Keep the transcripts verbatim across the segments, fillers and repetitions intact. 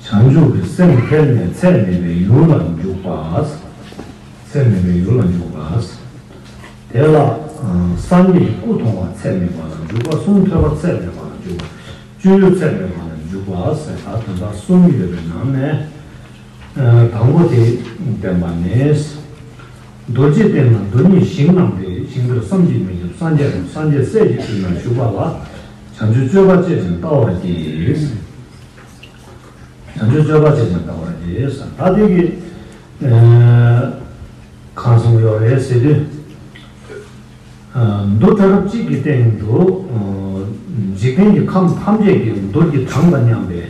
བྱང་ཆུབ་ཀྱི་སེམས་འཕེལ་ནས་ཚད་མེད་པའི་ཡུལ་ལ་འཇུག་པ། ཚད་མེད་པའི་ཡུལ་ལ་འཇུག་པ། དེ་ལ་སངས་རྒྱས་ཀྱི་སྐུ་མཐོང་བ་ཚད་མེད་པ་ལ་འཇུག་པ། གསུང་ཐོས་པ་ཚད་མེད་པ་ལ་འཇུག་པ། སྤྱོད་ཡུལ་ཚད་མེད་པ་ལ་འཇུག་པ་ཟེར་ད་དོན་དག་གསུམ་ཡོད་པའི་ནང་ནས། དང་པོ་དེ་བསྟན་པ་ནི། རྡོ་རྗེ་སྟེང་ན་རྡོ་སྙེད་ཞིང་རྣམས་ཏེ། ཞིང་དེར་བསམ་གྱིས་མི་ཁྱབ་སངས་རྒྱས་རྣམས། སངས་རྒྱས་སྲས་ཀྱི་དབུས་ན་བཞུགས་པ་ལ། བྱང་ཆུབ་སྤྱོད་པ་སྤྱད་ཅིང་ལྟ་བར་གྱིས། བྱང་ཆུབ་སྤྱོད་པ་སྤྱད་ཅིང་ལྟ་བར་གྱིས། ད་དེ་གི་གང་གསུངས་ཡོད་རེད་ཟེར་དུས། རྡུལ་ཕྲ་རབ་གཅིག་གི་སྟེང་དུ། འཇིག་རྟེན་གྱི་ཁམས་ཐམས་ཅད་ཀྱི་རྡུལ་གྱི་གྲངས་དང་མཉམ་པའི་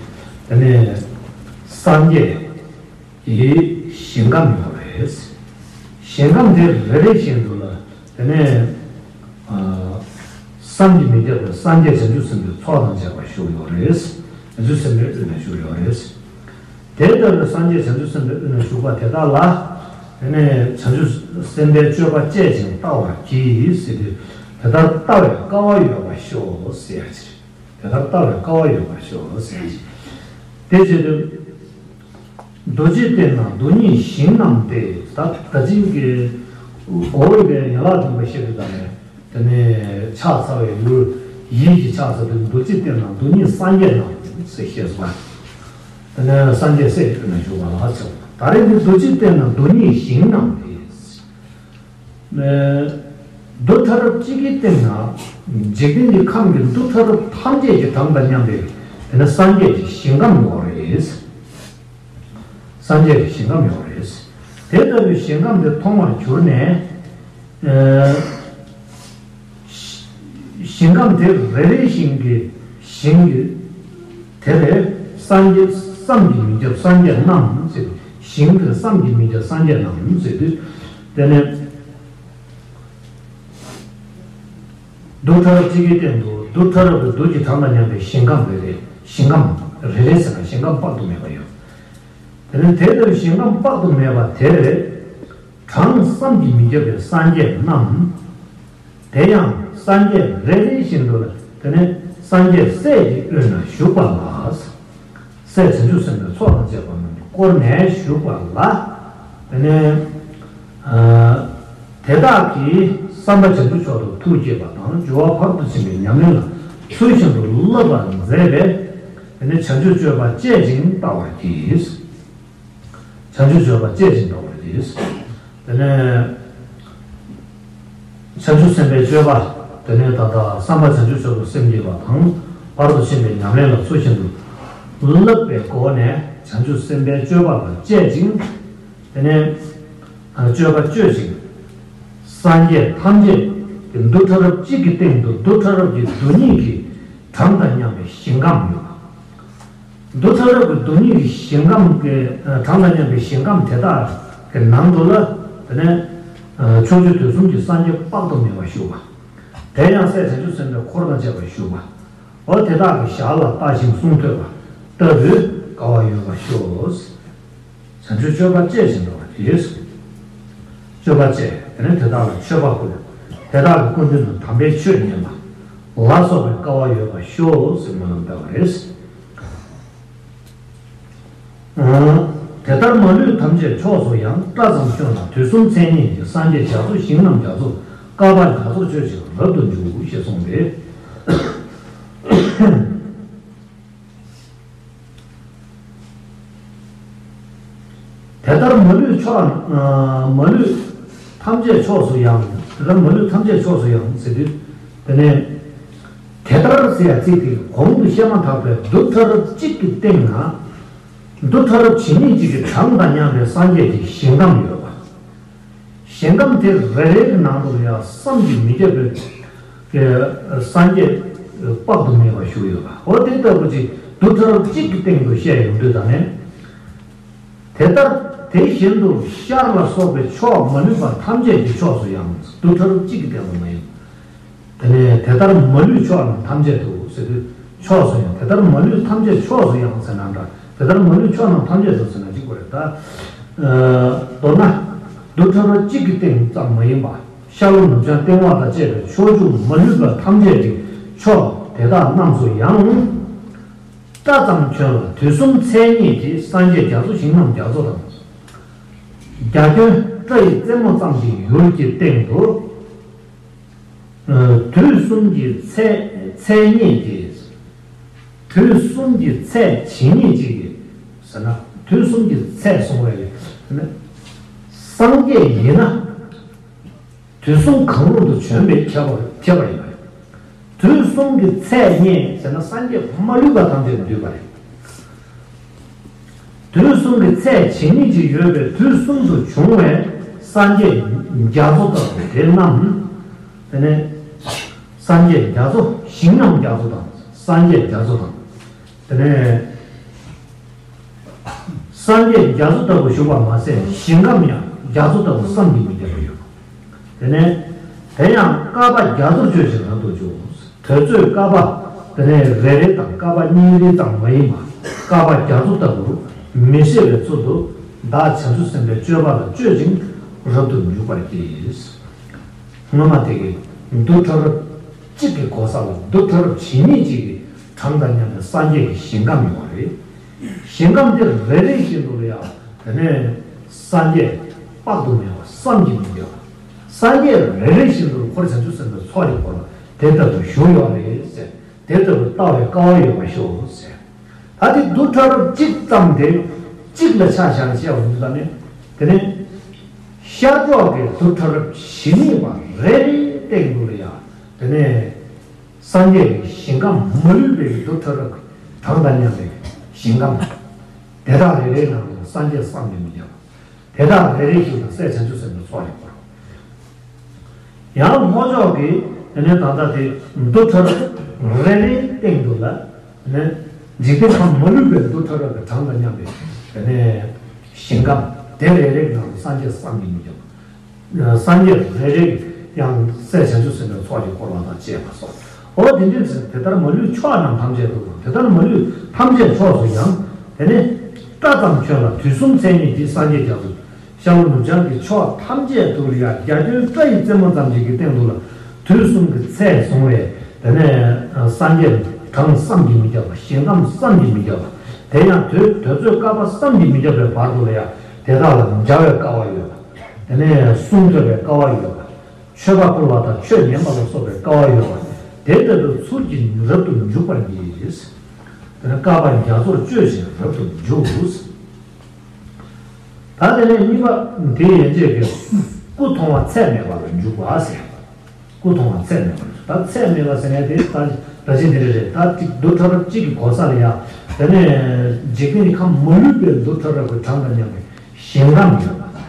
དེ་ནས་སངས་རྒྱས་ཀྱི་ཞིང་ཁམས་ཡོད་རེད། ཞིང་ཁམས་དེ་རེ་རེ་བཞིན་དུ་ལ་དེ་ནས་བསམ་གྱིས་མི་ཁྱབ་པའི་སངས་རྒྱས་བྱང་ཆུབ་སེམས་དཔའི་ཚོགས་དང་བཅས་པ་བཞུགས་ཡོད་རེད། བྱང་ཆུབ་སེམས་དཔའི་དབུས་ན་བཞུགས་ཡོད་རེད། དེ་ལྟ་བུའི་སངས་རྒྱས་བྱང་ཆུབ་སེམས་དཔའི་དབུས་ན་བཞུགས་པ་དེ་དག་ལ། དེ་ནས་བྱང་ཆུབ་སེམས་དཔའི་སྤྱོད་པ་སྤྱད་ཅིང་ལྟ་བར་གྱིས་ཟེར་དུས། དེ་ལྟར་ལྟ་བའི་སྐལ་བ་ཡོད་པར་ཤོག་ཟེར་ཡ་ཅིག་དེ་ལྟར་ལྟ་བའི་སྐལ་བ་ཡོད་པར་ཤོག་ཟེར་ཡ་ཅིག་དེ་བྱེད་དུས། རྡོ་རྗེ་སྟེང་ན་རྡོ་སྙེད་ཞིང་རྣམས་ཏེ། ད་ད་ཅིག་གི་གོ་བའི་ཡན་ལག་བདུན་པ་བཤད་དུས་ད་ནས། དེ་ནས་ཕྱག་འཚལ་བའི་ཡུལ་ཡིད་ཀྱི་ཕྱག་འཚལ་དུས་རྡོ་རྗེ་སྟེང་ན་རྡོ་སྙེད་སངས་རྒྱས་རྣམས་ཟེར་ཞེས་སོ། དེ་ནས་སངས་རྒྱས་སྲས་ཀྱི་དབུས་ན་བཞུགས་པ་ལ་ཟེར། ད་རེས་འདི་རྡོ་རྗེ་སྟེང་ན་རྡོ་སྙེད་ཞིང་རྣམས་ཏེ། རྡུལ་ཕྲ་རབ་གཅིག་གི་སྟེང་ན་འཇིག་རྟེན་གྱི་ཁམས་ཀྱི་རྡུལ་ཕྲ་རབ་ཐམས་ཅད་ཀྱི་གྲངས་དང་མཉམ་པའི་དེ་ནས་སངས་རྒྱས་ཀྱི་ཞིང་ཁམས་ཡོད་རེད། སངས་རྒྱས་ཀྱི་ཞིང་ཁམས་ཡོད་རེད། དེ་ལྟ་བུའི་ཞིང་ཁམས་དེ་མཐོང་བར་གྱུར་ནས། ཨ། ཞིང་ཁམས་དེ་རེ་རེ་བཞིན་གྱི་ཞིང་གི་དེ་ལས་སངས་རྒྱས་བསམ་གྱིས་མི་ཁྱབ་སངས་རྒྱས་རྣམས་ཟེར། ཞིང་དེར་བསམ་གྱིས་མི་ཁྱབ་སངས་རྒྱས་རྣམས་ཟེར་དུས། དེ་ནས་རྡུལ་ཕྲ་རབ་གཅིག་གི་སྟེང་དུ་རྡུལ་ཕྲ་རབ་ཀྱི་རྡུལ་གྱི་གྲངས་དང་མཉམ་པའི་ཞིང་ཁམས་རེ་རེ། ཞིང་ཁམས་རེ་རེ་ཟེར་ན་ཞིང་ཁམས་དཔག་ཏུ་མེད་པ་ཡོད། དེ་ནས་དེ་ལྟར་ཞིང་ཁམས་དཔག་ཏུ་མེད་པ་དེར་གྲངས་བསམ་གྱིས་མི་ཁྱབ་པའི་སངས་རྒྱས་རྣམས། དེ་ཡང་སངས་རྒྱས་རེ་རེ་བཞིན་དུ་ལ་དེ་ནས་སངས་རྒྱས་སྲས་ཀྱི་དབུས་ན་བཞུགས་པ་ལ། སྲས་བྱང་ཆུབ་སེམས་དཔའི་ཚོགས་དང་བཅས་པ་རྣམས་ཀྱིས་བསྐོར་ནས་བཞུགས་པ་ལ། དེ་ནས་ཨ། དེ་དག་གིས་བསམ་པ་བྱང་ཆུབ་མཆོག་ཏུ་ཐུགས་བསྐྱེད་པ་དང་། སྦྱོར་བ་ཕར་ཕྱིན་པའི་ཉམས་ལེན་ལ་ཚུལ་བཞིན་དུ་བསླབ་པར་མཛད་པས། དེ་ནས་བྱང་ཆུབ་སྤྱོད་པ་སྤྱད་ཅིང་ལྟ་བར་གྱིས། བྱང་ཆུབ་སྤྱོད་པ་སྤྱད་ཅིང་ལྟ་བར་གྱིས། དེ་ནས་བྱང་ཆུབ་སེམས་དཔའི་སྤྱོད་པ། དེ་ནས་ད་ལྟ་བསམ་པ་བྱང་ཆུབ་མཆོག་ཏུ་སེམས་བསྐྱེད་པ་དང་། ཕར་ཕྱིན་པའི་ཉམས་ལེན་ལ་ཚུལ་བཞིན་དུ་བསླབ་པའི་སྒོ་ནས་བྱང་ཆུབ་སེམས་དཔའི་སྤྱོད་པ་ལ་སྤྱད་ཅིང་། དེ་ནས་སྤྱོད་པ་སྤྱོད་ཅིང་། སངས་རྒྱས་ཐམས་ཅད་ཀྱི་རྡུལ་ཕྲ་རབ་གཅིག་གི་སྟེང་དུ་རྡུལ་ཕྲ་རབ་ཀྱི་རྡུལ་སྙེད་ཀྱི་གྲངས་དང་མཉམ་པའི་ཞིང་ཁམས་ཡོད་པ། རྡུལ་ཕྲ་རབ་ཀྱི་རྡུལ་སྙེད་ཀྱི་ཞིང་ཁམས་ཀྱི་གྲངས་དང་མཉམ་པའི་ཞིང་ཁམས་དེ་དག་གི་ནང་དུ་ལ། དེ་ནས་ཕྱོགས་བཅུ་དུས་གསུམ་གྱི་སངས་རྒྱས་དཔག་ཏུ་མེད་པ་བཞུགས་པ། དེ་ཡང་སྲས་བྱང་ཆུབ་སེམས་དཔའི་འཁོར་དང་བཅས་པ་བཞུགས་པ། འོ་དེ་དག་གི་ཞལ་ལ་ལྟ་ཞིང་གསུང་ཐོས་པ་ལྟ་བུའི་སྐལ་བ་ཡོད་པར་ཤོག། བྱང་ཆུབ་སྤྱོད་པ་སྤྱད་ཅིང་ལྟ་བ་དེས། སྤྱོད་པ་སྤྱད། དེ་ནས་དེ་དག་ལ་མཆོད་པ་ཕུལ། དེ་དག་གི་སྐུ་མདུན་དུ་དམ་པའི་ཆོས་ཉན་པ་ལ་སོགས་པའི་སྐལ་བ་ཡོད་པར་ཤོག་ཟེར་སྨོན་ལམ་བཏབ་པ་རེད། དེ་ལྟར་མ་ལུས་ཐམས་ཅད་ཕྱོགས་སུ་ཡང་། སྐྲ་ཙམ་ཤོར་ན་དུས་གསུམ་མཚན་ཉིད་ཀྱི། སངས་རྒྱས་རྒྱ་མཚོ་ཞིང་རྣམས་རྒྱ་མཚོ། བསྐལ་པ་རྒྱ་མཚོར་སྤྱོད་ཅིང་རབ་ཏུ་འཇུག་ཞེས་གསུངས་ཏེ། དེ་ལྟར་མ་ལུས་ཕྱོགས། མ་ལུས་ཐམས་ཅད་ཕྱོགས་སུ་ཡང་། དེ་ལྟར་མ་ལུས་ཐམས་ཅད་ཕྱོགས་སུ་ཡང་ཟེར་དུས། དེ་ནས་དེ་ལྟར་ཟེར་ཡ་ཚིག་དེ་གོང་དུ་བཤད་མ་ཐག་པའི་རྡུལ་ཕྲ་རབ་གཅིག་གི་སྟེང་ན། རྡུལ་ཕྲ་རབ་ཇི་སྙེད་ཅིག་གི་གྲངས་དང་མཉམ་པའི་སངས་རྒྱས་ཀྱི་ཞིང་ཁམས་ཡོད་པ། ཞིང་ཁམས་དེ་རེ་རེ་གི་ནང་དུ་ཡང་བསམ་གྱིས་མི་ཁྱབ་པའི་སངས་རྒྱས་དཔག་ཏུ་མེད་པ་བཞུགས་ཡོད་པ། འོ་དེ་ལྟ་བུ་ཅིག་རྡུལ་ཕྲ་རབ་གཅིག་གི་སྟེང་དུ་བཤད་ཡོང་དུས་ད་ནས། དེ་ལྟར་དེ་བཞིན་དུ་ཤར་ལ་སོགས་པའི་ཕྱོགས་མ་ལུས་པ་ཐམས་ཅད་ཀྱི་ཕྱོགས་སུ་ཡང་། རྡུལ་ཕྲ་རབ་གཅིག་གི་སྟེང་དུ་མ་ཡིན། དེ་ནས་དེ་ལྟར་མ་ལུས་ཕྱོགས་རྣམས་ཐམས་ཅད་དུ་ཟེར་དུས་ཕྱོགས་སུ་ཡང་། དེ་ལྟར་མ་ལུས་ཐམས་ཅད་ཕྱོགས་སུ་ཡང་ཟེར་ན་འདྲ། དེ་ལྟར་མ་ལུས་ཕྱོགས་རྣམས་ཐམས་ཅད་དུ་ཟེར་ན་གཅིག་པ་རེད་ད། མདོར་ན་རྡུལ་ཕྲ་རབ་གཅིག་གི་སྟེང་ཙམ་མ་ཡིན་པ། ཤར་ལྷོ་ནུབ་བྱང་སྟེང་འོག་དང་བཅས་པའི་ཕྱོགས་བཅུ་མ་ལུས་པ་ཐམས་ཅད་ཀྱི་ཕྱོགས་དེ་དག་རྣམས་སུ་ཡང་། སྐྲ་ཙམ་གྱོན་ལ་དུས་གསུམ་ཚད་སྙེད་ཀྱི། སངས་རྒྱས་རྒྱ་མཚོ་ཞིང་རྣམས་རྒྱ་མཚོ་དང་། རྒྱ་ཁྱོན་སྐྲ་ཡི་རྩེ་མོ་ཙམ་གྱི་ཡུལ་གྱི་སྟེང་དུ། དུས་གསུམ་གྱི་ཚད་ཚད་སྙེད་ཀྱི། དུས་གསུམ་གྱི་ཚད་ཇི་སྙེད་ཅིག་གི་ཟེར་ན། དུས་གསུམ་གྱི་ཚད་གསུངས་པ་ཡིན་ན། སངས་རྒྱས་ཡིན་ན། དུས་གསུམ་གང་རུང་དུ་བྱོན་པའི་ཁྱད་པར་ཁྱད་པར་ཡིན་པ་རེད། དུས་གསུམ་གྱི་ཚད་སྙེད་ཟེར་ན། སངས་རྒྱས་མ་ལུས་པ་ཐམས་ཅད་འདུས་པ་རེད། དུས་གསུམ་གྱི་ཚད་ཇི་སྙེད་ཅིག་ཡོད་པའི་དུས་གསུམ་དུ་བྱུང་བའི་སངས་རྒྱས་རྒྱ་མཚོ་ལྟ་བུ་དེ་རྣམས། དེ་ནས་སངས་རྒྱས་རྒྱ་མཚོ་ཞིང་རྣམས་རྒྱ་མཚོ་དང་། སངས་རྒྱས་རྒྱ་མཚོ་དང་། དེ་ནས། སངས་རྒྱས་རྒྱ་མཚོ་ལྟ་བུ་བཞུགས་པ་མ་ཟད། ཞིང་ཁམས་ཡང་རྒྱ་མཚོ་ལྟ་བུ་བསམ་གྱིས་མི་ཁྱབ་པ་ཡོད། དེ་ནས། དེ་ཡང་བསྐལ་པ་རྒྱ་མཚོར་སྤྱོད་ཅིང་རབ་ཏུ་འཇུག་དུས་ཚོད་བསྐལ་པ་དེ་ནས་རེ་རེ་དང་བསྐལ་པ་གཉིས་རེ་ཙམ་མ་ཡིན་པ། བསྐལ་པ་རྒྱ་མཚོ་ལྟ་བུ་མི་ཤེས་པའི་ཚུལ་དུ། བདག་བྱང་ཆུབ་སེམས་དཔའི་སྤྱོད་པ་ལ་སྤྱོད་ཅིང་རབ་ཏུ་འཇུག་པར་བགྱི། སྔོན་མ་དེ་གའི་རྡུལ་ཕྲ་རབ་གཅིག་གི་གོ་ས་ལ་རྡུལ་ཕྲ་རབ་ཇི་སྙེད་ཅིག་གི་གྲངས་དང་མཉམ་པའི་སངས་རྒྱས་ཀྱི་ཞིང་ཁམས་ཡོད་རེད། ཞིང་ཁམས་དེ་རེ་རེ་བཞིན་དུ་ལ་ཡང་། དེ་ནས་སངས་རྒྱས་དཔག་ཏུ་མེད་པ་བསམ་གྱིས་མི་ཁྱབ་པ། སངས་རྒྱས་རེ་རེ་བཞིན་དུ་འཁོར་བྱང་ཆུབ་སེམས་དཔའི་ཚོགས་ཀྱིས་བསྐོར་བ་དེ་ལྟ་བུ་བཞུགས་ཡོད་རེད་ཟེར། དེ་ལྟ་བུ་ལྟ་བའི་སྐལ་བ་ཡོད་པར་ཤོག་ཟེར། ད་དེ་རྡུལ་ཕྲ་རབ་གཅིག་ཙམ་དེ་གཅིག་ལ་ཆ་བཞག་བྱས་པ་ཡིན་ཙང་ནས། དེ་ནས་ཤར་ཕྱོགས་ཀྱི་རྡུལ་ཕྲ་རབ་ཇི་སྙེད་པ་རེ་རེའི་སྟེང་དུ་ལ་ཡང་། དེ་ནས་སངས་རྒྱས་ཀྱི་ཞིང་ཁམས་མ་ལུས་པའི་རྡུལ་ཕྲ་རབ་ཀྱི་གྲངས་དང་མཉམ་པའི་ཞིང་ཁམས། དེ་དག་རེ་རེའི་ནང་དུ་སངས་རྒྱས་བསམ་གྱིས་མི་ཁྱབ་པ། དེ་དག་རེ་རེ་བཞིན་དུ་སྲས་བྱང་ཆུབ་སེམས་དཔའི་ཚོགས་ཀྱིས་བསྐོར། ཡང་ལྷོ་ཕྱོགས་ཀྱི་དེ་ནས་ད་ལྟ་དེ་རྡུལ་ཕྲ་རབ་རེ་རེའི་སྟེང་དུ་ལ། དེ་ནས་འཇིག་རྟེན་ཁམས་མ་ལུས་པའི་རྡུལ་ཕྲ་རབ་ཀྱི་གྲངས་དང་མཉམ་པའི་དེ་ནས་ཞིང་ཁམས་དེ་རེ་རེའི་ནང་དུ་སངས་རྒྱས་བསམ་གྱིས་མི་ཁྱབ། སངས་རྒྱས་རེ་རེ་ཡང་སྲས་བྱང་ཆུབ་སེམས་དཔའི་ཚོགས་ཀྱིས་བསྐོར་བ་དང་བཅས་པ་སོགས། འོ་དེ་འདྲའི་ཚེ། དེ་ལྟར་མ་ལུས་ཕྱོགས་རྣམས་ཐམས་ཅད་དུ་དང་། དེ་ལྟར་མ་ལུས་ཐམས་ཅད་ཕྱོགས་སུ་ཡང་། དེ་ནས་སྐྲ་ཙམ་གྱོན་ལ་དུས་གསུམ་ཚད་སྙེད་ཀྱི། སངས་རྒྱས་རྒྱ་མཚོ། ཤར་ལྷོ་ནུབ་བྱང་གི་ཕྱོགས་ཐམས་ཅད་དུ་ལ་ཡང་རྒྱ་ཁྱོན་སྐྲ་ཡི་རྩེ་མོ་ཙམ་ཞིག་གི་སྟེང་དུ་ལ་དུས་གསུམ་གྱི་ཚད་བཟུང་བའི། དེ་ནས་སངས་རྒྱས་གྲངས་བསམ་གྱིས་མི་ཁྱབ་པ། ཞིང་ཁམས་བསམ་གྱིས་མི་ཁྱབ་པ། དེ་ཡང་དུས་དུས་ཚོད་བསྐལ་པ་བསམ་གྱིས་མི་ཁྱབ་པའི་བར་དུ་ལ་ཡང་དེ་དག་ལ་མཇལ་བའི་སྐལ་བ་ཡོད་པ། དེ་ནས་གསུང་ཐོས་པའི་སྐལ་བ་ཡོད་པ། མཆོད་པ་ཕུལ་བ་དང་ཆོས་ཉན་པ་ལ་སོགས་པའི་སྐལ་བ་ཡོད་པ། དེ་ལྟ་བུའི་ཚུལ་གྱིས་རབ་ཏུ་འཇུག་པར་བགྱི། དེ་ནས་བསྐལ་པ་རྒྱ་མཚོར་སྤྱོད་ཅིང་རབ་ཏུ་འཇུག་ད་དེ་ནས་གཉིས་པ་དེ་ཡན་ཆད་ཀྱི་སྐུ་མཐོང་བ་ཚད་མེད་པ་ལ་འཇུག་པ་ཟེར། སྐུ་མཐོང་བ་ཚད་མེད་པ་ལ། ད་ཚད་མེད་པ་ཟེར་ནས་དེ་ད་ད་ཅི་འདི་རེད་རེད། ད་ཅིག་རྡུལ་ཕྲ་རབ་གཅིག་གི་གོ་ས་ལ་ཡང་། དེ་ནས་འཇིག་རྟེན་ཁམས་མ་ལུས་པའི་རྡུལ་ཕྲ་རབ་ཀྱི་གྲངས་དང་མཉམ་པའི་ཞིང་ཁམས་ཡོད་པ་དང་།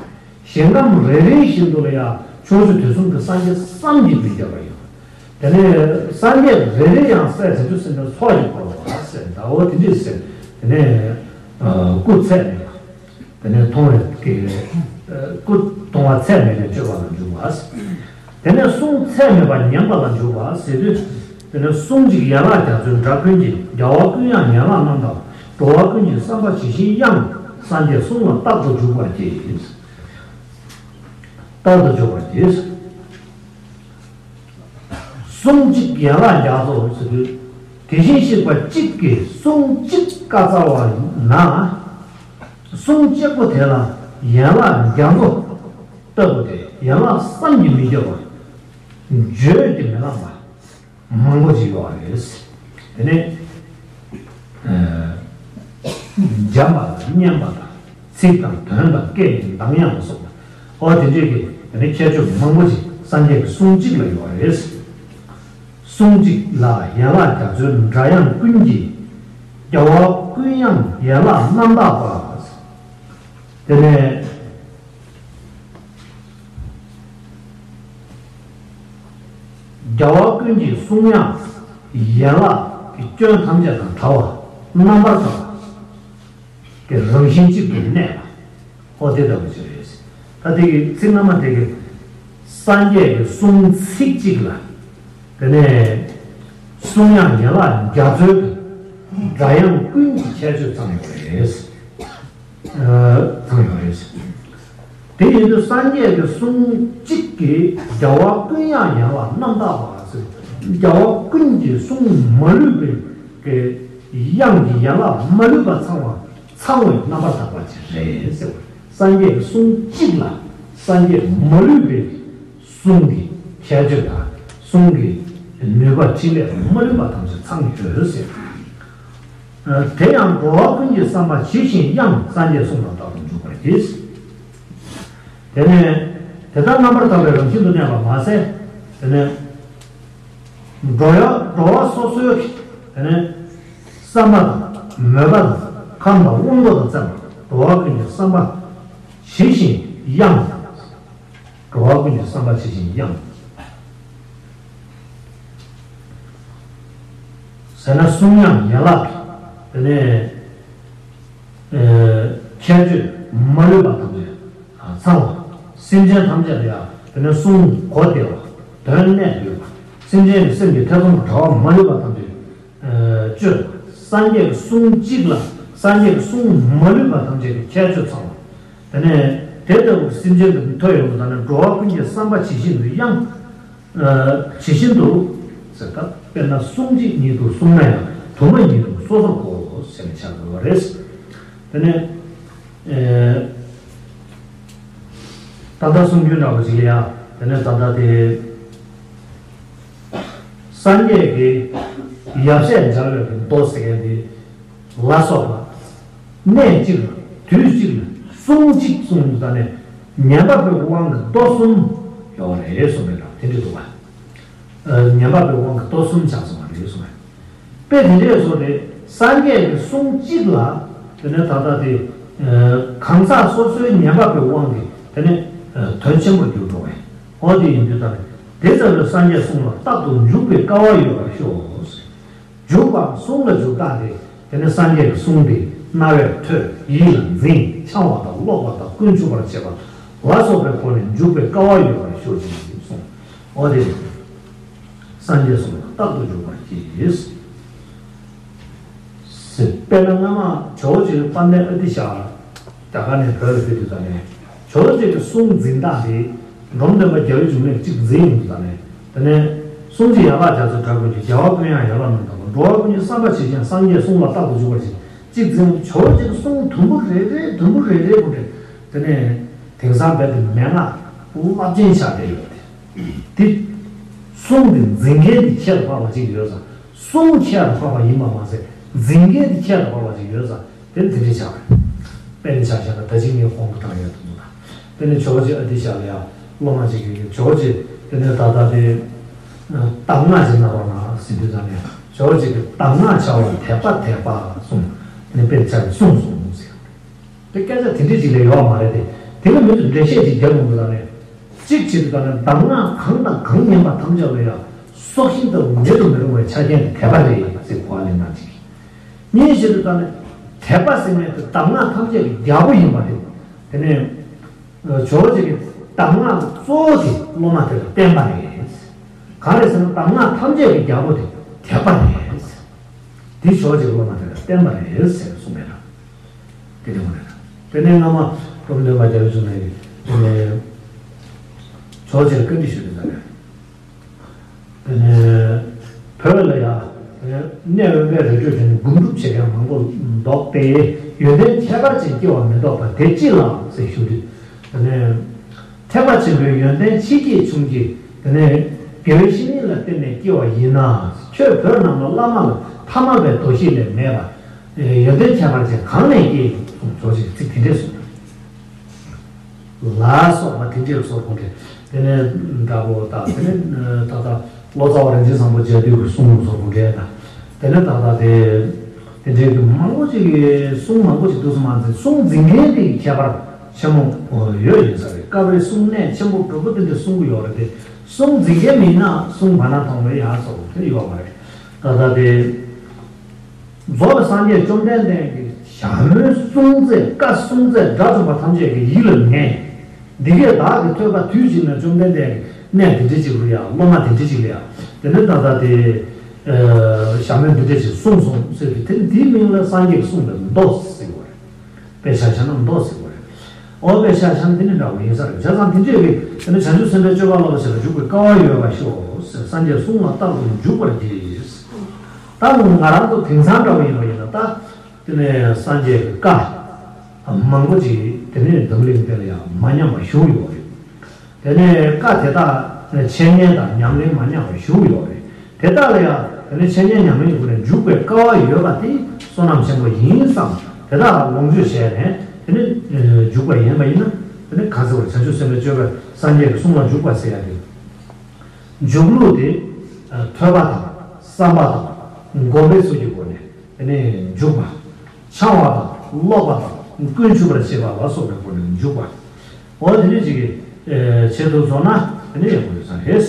ཞིང་ཁམས་རེ་རེ་བཞིན་དུ་ལ་ཡང་ཕྱོགས་བཅུ་དུས་གསུམ་གྱི་སངས་རྒྱས་བསམ་གྱིས་མི་ཁྱབ་པ་ཡོད། དེ་ནས་སངས་རྒྱས་རེ་རེ་ཡང་སྲས་བྱང་ཆུབ་སེམས་དཔའི་ཚོགས་ཀྱིས་བསྐོར་བ་ཟེར། ད་འོ་དེ་འདྲས་ཟེར། དེ་ནས་སྐུ་ཚད་མེད་པ། དེ་ནས་མཐོང་བའི་གི་སྐུ་མཐོང་བ་ཚད་མེད་པའི་སྤྱོད་པ་ལ་འཇུག་པ། དེ་ནས་གསུང་ཚད་མེད་པ་ཉན་པ་ལ་འཇུག་པ་ཟེར་དུས། དེ་ནས་གསུང་གཅིག་ཡན་ལག་རྒྱ་མཚོའི་སྒྲ་ཀུན་གྱིས། རྒྱལ་བ་ཀུན་དབྱངས་ཡན་ལག་རྣམ་དག་འགྲོ་བ་ཀུན་གྱི་བསམ་པ་ཇི་བཞིན་དབྱངས། སངས་རྒྱས་གསུང་ལ་རྟག་ཏུ་འཇུག་པར་བགྱི། རྟག་ཏུ་འཇུག་པར་བགྱི། གསུང་གཅིག་ཡན་ལག་རྒྱ་མཚོ་ཟེར་དུས། དེ་བཞིན་གཤེགས་པ་གཅིག་གིས་གསུང་གཅིག་བཀའ་སྩལ་བ་ན། གསུང་གཅིག་པོ་དེ་ལ་ཡན་ལག་རྒྱ་མཚོ་ལྟ་བུ་དེ། ཡན་ལག་བསམ་གྱིས་མི་ཁྱབ་པ། བརྗོད་ཀྱིས་མི་ལངས་པ། མང་པོ་ཅིག་ཡོད་རེད། དེ་ནས་འཇམ་པ་དང་སྙན་པ་དང་། ཚིག་དང་དོན་དང་སྐད་ཀྱི་གདངས་དབྱངས་ལ་སོགས་པ། ཨོ་དེ་འདྲས་ཀྱི་དེ་ནས་ཁྱད་ཆོས་མང་པོ་ཅིག་སངས་རྒྱས་ཀྱི་གསུང་གཅིག་ལ་ཡོད་རེད། གསུང་གཅིག་ལ་ཡན་ལག་རྒྱ་མཚོའི་སྒྲ་དབྱངས་ཀུན་གྱིས། རྒྱལ་བ་ཀུན་དབྱངས་ཡན་ལག་རྣམ་དག་པ། དེ་ནས། རྒྱལ་བ་ཀུན་གྱི་གསུང་དབྱངས་ཡན་ལག་གི་སྐྱོན་ཐམས་ཅད་དང་བྲལ་བ། རྣམ་པར་དག་པ་གི་རང་བཞིན་གཅིག་ཏུ་གནས་པ། ཨོ་དེ་ལྟ་བུ་ཅིག་རེད། ད་དེ་གི་ཚིག་སྔ་མ་དེ་གི་སངས་རྒྱས་ཀྱི་གསུང་ཚིག་གཅིག་ལ། དེ་ནས་གསུང་དབྱངས་ཡན་ལག་རྒྱ་མཚོའི་སྒྲ་དབྱངས་ཀུན་གྱི་ཁྱད་ཆོས་ཚང་ཡོད་རེད། ཚང་ཡོད་རེད། དེ་ཡིན་དུས་སངས་རྒྱས་ཀྱི་གསུང་གཅིག་གིས་རྒྱལ་བ་ཀུན་དབྱངས་ཡན་ལག་རྣམ་དག་པ་ཟེར། རྒྱལ་བ་ཀུན་གྱི་གསུང་མ་ལུས་པའི་གི་ དབྱངས་ཀྱི་ཡན་ལག་མ་ལུས་པ་ཚང་བ་ཚང་བའི་རྣམ་པར་དག་པ་ཅིག་རེད་ཟེར་བ། སངས་རྒྱས་ཀྱི་གསུང་གཅིག་ལ་སངས་རྒྱས་མ་ལུས་པའི་གསུང་གི་ཁྱད་ཆོས་དང་གསུང་གི་ནུས་པ་ཕྲིན་ལས་མ་ལུས་པ་ཐམས་ཅད་ཚང་ཡོད་ཟེར། དེ་ཡང་འགྲོ་བ་ཀུན་གྱི་བསམ་པ་ཇི་བཞིན་དབྱངས། སངས་རྒྱས་གསུང་ལ་རྟག་ཏུ་འཇུག་པར་བགྱི། དེ་ནས་དེ་ལྟར་རྣམ་པར་དག་པའི་རང་བཞིན་དུ་གནས་པ་མ་ཟད། དེ་ནས་འགྲོ་ཡ་འགྲོ་བ་སོ་སོའི་དེ་ནས་བསམ་པ་དང་མོས་པ་དང་ཁམས་དང་དབང་པོ་དང་བཙན་པ་འགྲོ་བ་ཀུན་གྱི་བསམ་པ་ཇི་བཞིན་དབྱངས། འགྲོ་བ་ཀུན་གྱི་བསམ་པ་ཇི་བཞིན་དབྱངས། ཟེར་ན་གསུང་དབྱངས་ཡན་ལག་གི་དེ་ནས་ཁྱད་ཆོས་མ་ལུས་པ་ཐམས་ཅད་ཚང་བ། སེམས་ཅན་ཐམས་ཅད་ལ་ཡང་དེ་ནས་གསུང་གོ་བདེ་བ། དོན་གནད་ཡོད་པ། སེམས་ཅན་གྱི་སེམས་ཀྱི་ཐེ་ཚོམ་དང་བྲལ་བ་མ་ལུས་པ་ཐམས་ཅད་གཅོད་པ། སངས་རྒྱས་ཀྱི་གསུང་གཅིག་ལ་སངས་རྒྱས་ཀྱི་གསུང་མ་ལུས་པ་ཐམས་ཅད་ཀྱི་ཁྱད་ཆོས་ཚང་བ། དེ་ནས་དེ་ལྟ་བུ་སེམས་ཅན་དུ་ཐོས་ཡོང་བ་དང་ནི་འགྲོ་བ་ཀུན་གྱི་བསམ་པ་ཇི་བཞིན་དུ་དབྱངས། ཇི་བཞིན་དུ་ཟེར་ད་དཔེར་ན་གསུང་གཅིག་ཉིད་དུ་གསུངས་ན་ཡང་དུ་མ་ཉིད་དུ་སོ་སོར་གོ་ཟེར་ནས་ཆགས་དགོས་པ་རེད། དེ་ནས་ད་ལྟ་གསུང་རྒྱུན་འདྲ་པོ་ཅིག་ལ་ཡང་དེ་ནས་ད་ལྟ་དེ་སངས་རྒྱས་ཀྱི་ཡབ་སྲས་མཇལ་བའི་གི་མདོ་ཟེར་མཁན་དེ། ལ་སོགས་པ། གནས་གཅིག་ལ་དུས་གཅིག་ལ་གསུང་གཅིག་གསུངས་འདུག་ད་ནས་ཉན་པ་པོའི་དབང་གི་མདོ་གསུམ་ཡོད་རེད་གསུངས་པའི་ནང་དེ་འདྲ་འདུག་བ། ཉན་པ་པོའི་དབང་གི་མདོ་གསུམ་ཆགས་སོང་བ་རེད་གསུངས་པས། དཔེ་དེ་འདྲས་སོ་རེད། སངས་རྒྱས་ཀྱི་གསུང་གཅིག་ལ་དེ་ནས་ད་ལྟ་དེ་གང་ཟག་སོ་སོའི་ཉན་པ་པོའི་དབང་གིས་དེ་ནས་དོན་ཆེན་པོར་གྱུར་འགྲོ་བས། འོ་དེ་ཡིན་དུས་ད་ནས་དེ་ལྟ་བུའི་སངས་རྒྱས་གསུང་ལ་རྟག་ཏུ་འཇུག་པའི་སྐལ་བ་ཡོད་པར་ཤོག་འཇུག་པ་གསུང་ལ་འཇུག་རྟགས་ཏེ། དེ་ནི་སངས་རྒྱས་ཀྱི་གསུང་དེ་རྣ་བས་ཐོས་ཡིད་ལ་འཛིན་འཆང་བ་དང་ཀློག་པ་དང་ཀུན་ཆུབ་པར་བྱེད་པ་ལ་སོགས་པའི་སྒོ་ནས་འཇུག་པའི་སྐལ་བ་ཡོད་པར་ཤོག་ཅིག་གསུངས། འོ་དེ་སངས་རྒྱས་གསུང་ལ་རྟག་ཏུ་འཇུག་པར་གྱིས། དཔེར་ན་སྔ་མ་ཇོ་བོ་རྗེ་དཔལ་ལྡན་ཨ་ཏི་ཤ། རྒྱ་གར་ནས་བོད་ལ་ཕེབས་དུས་ཙ་ནས་ཇོ་བོ་རྗེ་གི་གསུང་འཛིན་སྟངས་དེ་འབྲོམ་སྟོན་པ་རྒྱལ་བའི་འབྱུང་གནས་གཅིག་འཛིན་ཡོང་དུས་ཙ་ནས། དེ་ནས་གསུང་གཅིག་ཡན་ལག་རྒྱ་མཚོའི་གྲགས་ཀུན་གྱི་རྒྱལ་བ་ཀུན་དབྱངས་ཡན་ལག་རྣམས་དང་པོ་འགྲོ་བ་ཀུན་གྱི་བསམ་པ་ཇི་བཞིན་སངས་རྒྱས་གསུང་ལ་རྟག་ཏུ་འཇུག་པར་བྱེད་གཅིག་འཛིན་ཇོ་བོ་རྗེ་གི་གསུང་དུམ་བུ་རེ་རེ་དུམ་བུ་རེ་རེ་གུ་འདྲེ། དེ་ནས་དེང་སང་བོད་དུ་མན་ངག་རླབས་ཆེན་ཆགས་བསྡད་ཡོད་དེ། དེ་གསུང་དེ་འཛིན་མཁན་དེ་ཁྱད་དུ་འཕགས་པ་གཅིག་ཡོད་ཙང་། གསུང་ཁྱད་དུ་འཕགས་པ་ཡིན་པ་མ་ཟད་འཛིན་མཁན་དེ་ཁྱད་དུ་འཕགས་པ་གཅིག་ཡོད་ཙང་། དེ་ནི་དེ་འདྲའི་ཆགས་རེད། དཔེར་ན་ཆ་བཞག་ན་ད་ཅི་ངས་གོང་དུ་བཏང་ཡོད་དུ་འདུག་ན། དེ་ནི་ཇོ་བོ་རྗེ་ཨ་ཏི་ཤ་ལ་ཡང་སློབ་མ་ཅིག་ཡོད་ཀྱི་ཇོ་བོ་རྗེ་དེ་ནི་ད་ལྟ་དེ་གདམས་ངག་ཅིག་གནང་བ་ན་ཟིན་དུས་ཙམ་ནས་ཇོ་བོ་རྗེ་གི་གདམས་ངག་བྱ་བ་དད་པ་དད་པ་གསུངས་ནི་དཔེར་ཆ་གསུངས་སོང་ཟེར། དེ་སྐད་ཆ་དེ་འདྲའི་ཅིག་ལས་ཡོད་མ་རེད་དེ། དེ་ནི་མི་ཚོས་འགྲེལ་བཤད་ཅིག་རྒྱབ་ཡོང་དུས་ཙམ་ནས། གཅིག་བྱེད་དུས་ཙམ་ནས་གདམས་ངག་གང་དང་གང་ཉན་པ་ཐམས་ཅད་ལ་ཡང་སྲོག་ཤིང་ལྟ་བུ་མེད་དུ་མི་རུང་བའི་ཆ་རྐྱེན་དེ་དད་པ་རེད་ཟེར་གོ་བ་ལེན་སྟངས་ཅིག་གཉིས་བྱེད་དུ་བཏང་ནས་དད་པ་ཟེར་མཁན་དེ་གདམས་ངག་ཐམས་ཅད་ཀྱི་རྒྱལ་པོ་ཡིན་པ་རེད། དེ་ནས་ཇོ་བོ་རྗེ་གི་གདམས་ངག་གཙོ་བོ་དེ་སློབ་མ་དེ་ལ་བསྟན་པ་རེད། གང་རེད་ཟེར་ན་གདམས་ངག་ཐམས་ཅད་ཀྱི་རྒྱལ་པོ་དེ་དད་པ་རེད། དེ་ཇོ་བོ་རྗེ་གི་སློབ་མ་དེ་ལ་བསྟན་པ་རེད་ཟེར་གསུངས་པས་ན། དེ་རེད་མ་རེད། དེ་ནས་སྔ་མ་འབྲོམ་སྟོན་པ་རྒྱལ་བའི་འབྱུང་གནས་ཀྱིས་དེ་ནས་ཇོ་བོ་རྗེར་བཀའ་འདྲི་ཞུས་པའི་སྐབས་ནས། དེ་ནས་བོད་ལ་ཡང་གནས་དབེན་པའི་རི་ཁྲོད་དེ་ནས་སྒོམ་སྒྲུབ་བྱེད་མཁན་མང་པོ་འདུག་སྟེ། ཡོན་ཏན་ཁྱད་པར་ཅན་སྐྱེ་བ་མི་ལྡོག་པ་དེ་ཅི་ལགས་ཟེར་ཞུ་དུས། དེ་ནས་ཐེག་པ་ཆེན་པོའི་ཡོན་ཏན་ཆེ་བསྐྱེད་ཆུང་བསྐྱེད་དེ་ནས་དགེ་བའི་བཤེས་གཉེན་ལ་བརྟེན་ནས་སྐྱེ་བ་ཡིན་ན། ཁྱོད་བོད་རྣམས་ལ་བླ་མ་ལ་ཐ་མལ་པའི་འདུ་ཤེས་ལས་མེད་པ། ཡོན་ཏན་ཁྱད་པར་ཅན་གང་ནས་སྐྱེ་ཡིན་གསུངས། ཇོ་བོ་རྗེས་ཚིག་དེ་འདྲས་གསུངས། ལ་སོགས་པ་དེ་འདྲས་སོགས་དགོངས་ཏེ། དེ་ནས་འདྲ་པོ་དང་། དེ་ནས་ད་ལྟ་ལོ་ཙཱ་བ་རིན་ཆེན་བཟང་པོ་མཇལ་དུས་ཀྱི་གསུང་སོགས་དགོངས་ཏེ་དང་། དེ་ནས་ད་ལྟ་དེ་དེ་འདྲས་ཀྱི་མང་པོ་ཅིག་གི་གསུང་མང་པོ་ཅིག་འདུག་སེ་མ་འཛིན། གསུང་འཛིན་མཁན་དེ་ཁྱད་པར་ཆེན་མོ་ཡོད་ཡིན་ས་རེད། སྐབས་རེ་གསུང་གནད་ཆེན་པོ་གྲུབ་པོ་དེ་འདྲས་གསུང་གི་ཡོད་རེད་དེ། གསུང་འཛིན་མཁན་མིན་ན་གསུང་བ་ན་མཐོང་བའི་ཡག་སོགས་དེ་ཡོད་མ་རེད། ད་ལྟ་དེ། རྫོགས་པའི་སངས་རྒྱས་བཅོམ་ལྡན་འདས་ཀྱི་ཞྭ་མོའི་གསུང་ཚད་བཀའ་གསུང་ཚད་དགྲ་བཅོམ་པ་ཐམས་ཅད་ཀྱི་ཡིད་ལ་ངེས། འདི་སྐད་བདག་གིས་ཐོས་པ་དུས་གཅིག་ན་བཅོམ་ལྡན་འདས་ཀྱི་གནས་འདི་འདྲ་ཅིག་རུ་ཡ། སློབ་མ་འདི་འདྲ་ཅིག་ལ་ཡ། དེ་ནས་ད་ལྟ་དེ་ཞྭ་མོས་འདི་འདྲ་ཅིག་གསུངས་སོང་ཟེར་དུས། དེ་འདིའི་མིང་ལ་སངས་རྒྱས་ཀྱི་གསུང་ལ་མདོ་ཟེར་བ་རེད། དཔེ་ཆ་བཞག་ན་མདོ་ཟེར་བ་རེད། འོ་དཔེ་ཆ་བཞག་ན་དེ་ནི་འདྲ་བོ་ཡིན་ས་རེད། བྱས་ཙང་དེ་འདྲས་ཀྱི་དེ་ནི་བྱང་ཆུབ་སེམས་དཔའི་སྤྱོད་པ་སློབ་པ་ཞིག་ལ་འཇུག་པའི་སྐལ་བ་ཡོད་པར་ཤོག་ཟེར། སངས་རྒྱས་གསུང་ལ་རྟག་ཏུ་འཇུག་པར་གྱིས། ད་ང་རང་ཚོ་དེང་སང་འདྲ་བོ་ཡིན་པ་ཡིན་ན། ད་དེ་ནས་སངས་རྒྱས་ཀྱི་བཀའ་མང་པོ་ཅིག་དེ་ནས་འཛམ་གླིང་འདི་ལ་ཡང་མ་ཉམས་པ་བཞུགས་ཡོད་རེད། དེ་ནས་བཀའ་དེ་དག་འཆད་ཉན་དང་ཉམས་ལེན་མ་ཉམས་པ་བཞུགས་ཡོད་རེད། དེ་དག་ལ་ཡང་དེ་ནས་འཆད་ཉན་ཉམས་ལེན་གྱི་སྒོ་ནས་འཇུག་པའི་སྐལ་བ་ཡོད་པ་དེ་བསོད་ནམས་ཆེན་པོ་ཡིན་བསམ། དེ་དག་ལ་ལོངས་སྤྱོད་བྱས་ནས་དེ་ནས་འཇུག་པ་ཡིན་པ་ཡིན་ན། དེ་ནས་གང་ཟེར་བ། བྱང་ཆུབ་སེམས་དཔའི་སྤྱོད་པ། སངས་རྒྱས་ཀྱི་གསུང་ལ་འཇུག་པ་ཟེར་ཡ་དེ། འཇུག་ལུགས་དེ། ཐོས་པ་དང་། བསམ་པ་དང་། སྒོམ་པའི་ཚུལ་གྱི་སྒོ་ནས་དེ་ནས་འཇུག་པ། འཆང་བ་དང་། ཀློག་པ་དང་། ཀུན་ཆུབ་པར་བྱེད་པ་ལ་སོགས་པའི་སྒོ་ནས་འཇུག་པ། འོ་དེ་འདྲ་ཅིག་གི་ཆེད་དུ་བཟུང་ན་དེ་ནས་ཡག་པོ་ཡོད་ས་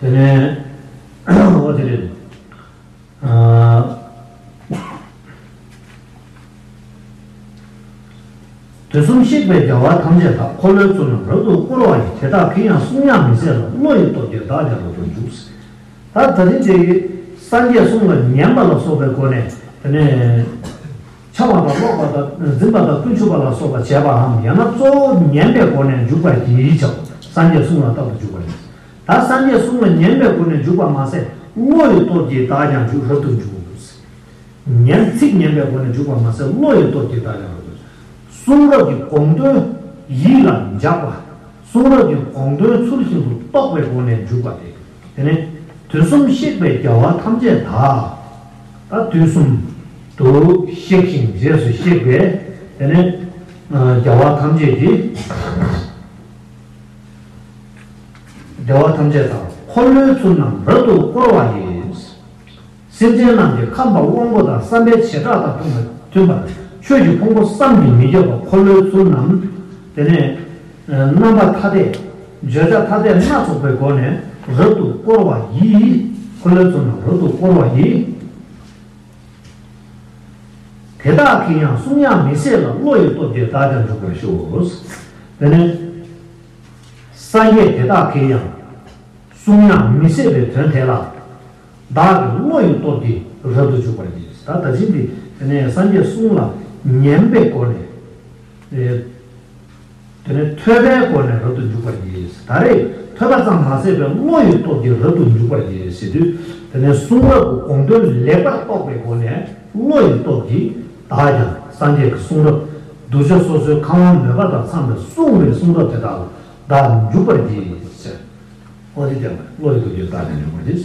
རེད། དེ་ནས་འོ་དེ་རེད། དུས་གསུམ་གཤེགས་པའི་རྒྱལ་བ་ཐམས་ཅད་དག། འཁོར་ལོའི་ཚུལ་རྣམས་རབ་ཏུ་བསྐོར་བ་ཡི། དེ་དག་གིས་ཀྱང་གསུང་ཡང་མི་ཟད་ལ། བློ་ཡི་སྟོབས་ཀྱིས་བདག་ཀྱང་རབ་ཏུ་འཇུག། ད་ད་རིང་དེ་སངས་རྒྱས་གསུང་ལ་ཉན་པ་ལ་སོགས་པའི་སྒོ་ནས། དེ་ནས་འཆང་བ་དང་། ཀློག་པ་དང་། འཛིན་པ་དང་། ཀུན་ཆུབ་པ་ལ་སོགས་པ་བྱས་པའམ། ཡང་ན་གཙོ་བོ་ཉན་པའི་སྒོ་ནས་འཇུག་པར་གྱིས་ཤིག། སངས་རྒྱས་གསུང་ལ་རྟག་ཏུ་འཇུག་པར་གྱིས། ད་སངས་རྒྱས་གསུང་ལ་ཉན་པའི་སྒོ་ནས་འཇུག་པ་མ་ཟད། བློ་ཡི་སྟོབས་ཀྱིས་བདག་ཀྱང་འཇུག། རབ་ཏུ་འཇུག། ཉན། ཚིག་ཉན་པའི་སྒོ་ནས་འཇུག་པ་མ་ཟད། བློ་ཡི་སྟོབས་ཀྱིས་བདག་ཀྱང་རབ་ཏུ་འཇུག། གསུང་རབ་ཀྱི་དགོངས་དོན་ཡིད་ལ་འཇགས་པ། གསུང་རབ་ཀྱི་དགོངས་དོན་ཚུལ་བཞིན་དུ་རྟོགས་པའི་སྒོ་ནས་འཇུག་པ་སྟེ། དེ་ནི་དུས་གསུམ་གཤེགས་པའི་རྒྱལ་བ་ཐམས་ཅད་དག། ད་དུས་གསུམ་དུ་གཤེགས་ཤིང་རྗེས་སུ་གཤེགས་པའི་དེ་ནི་རྒྱལ་བ་ཐམས་ཅད་ཀྱི། རྒྱལ་བ་ཐམས་ཅད་དག། འཁོར་ལོའི་ཚུལ་རྣམས་རབ་ཏུ་བསྐོར་བ་ཡིས། སེམས་ཅན་རྣམས་ཀྱི་ཁམས་དང་དབང་པོ་དང་། བསམ་པའི་བྱེ་བྲག་དང་མཐུན་པ། མཐུན་པར་ཆོས་ཀྱི་ཕུང་པོ་བསམ་གྱིས་མི་ཁྱབ་པ། འཁོར་ལོའི་ཚུལ་རྣམས་དེ་ནས་རྣམ་པ་ཐ་དད། བརྗོད་བྱ་ཐ་དད་སྣ་ཚོགས་པའི་སྒོ་ནས་རབ་ཏུ་བསྐོར་བ་ཡིས། འཁོར་ལོའི་ཚུལ་རྣམས་རབ་ཏུ་བསྐོར་བ་ཡིས། དེ་དག་གིས་ཀྱང་གསུང་ཡང་མི་ཟད་ལ། བློ་ཡི་སྟོབས་ཀྱིས་བདག་ཀྱང་འཇུག་པར་ཤོག། དེ་ནས་སངས་རྒྱས་དེ་དག་གིས་ཀྱང་གསུང་ཡང་མི་ཟད་པའི་དོན་དེ་ལ། བདག་གི་བློ་ཡི་སྟོབས་ཀྱིས་རབ་ཏུ་འཇུག་པར་གྱིས། ད་ད་ཅི་འདི་དེ་ནས་སངས་རྒྱས་གསུང་ལ་ཉན་པའི་སྒོ་ནས། དེ་ནས་ཐོས་པའི་སྒོ་ནས་རབ་ཏུ་འཇུག་པར་གྱིས། ད་རེས་ཐོས་པ་ཙམ་མ་ཟད་པའི་བློ་ཡི་སྟོབས་ཀྱིས་རབ་ཏུ་འཇུག་པར་གྱིས་ཟེར་དུས། དེ་ནས་གསུང་རབ་ཀྱི་དགོངས་དོན་ལེགས་པར་རྟོགས་པའི་སྒོ་ནས། བློ་ཡི་སྟོབས་ཀྱིས་བདག་ཀྱང་སངས་རྒྱས་ཀྱི་གསུང་རབ། གདུལ་བྱ་སོ་སོའི་ཁམས་དབང་མོས་པ་དང་འཚམས་པའི་གསུངས་པའི་གསུང་རབ་དེ་དག་ལ་བདག་འཇུག་པར་གྱིས་ཟེར། འོ་དེ་ཀྱང་བློ་ཡི་སྟོབས་ཀྱིས་བདག་ཀྱང་འཇུག་པར་གྱིས།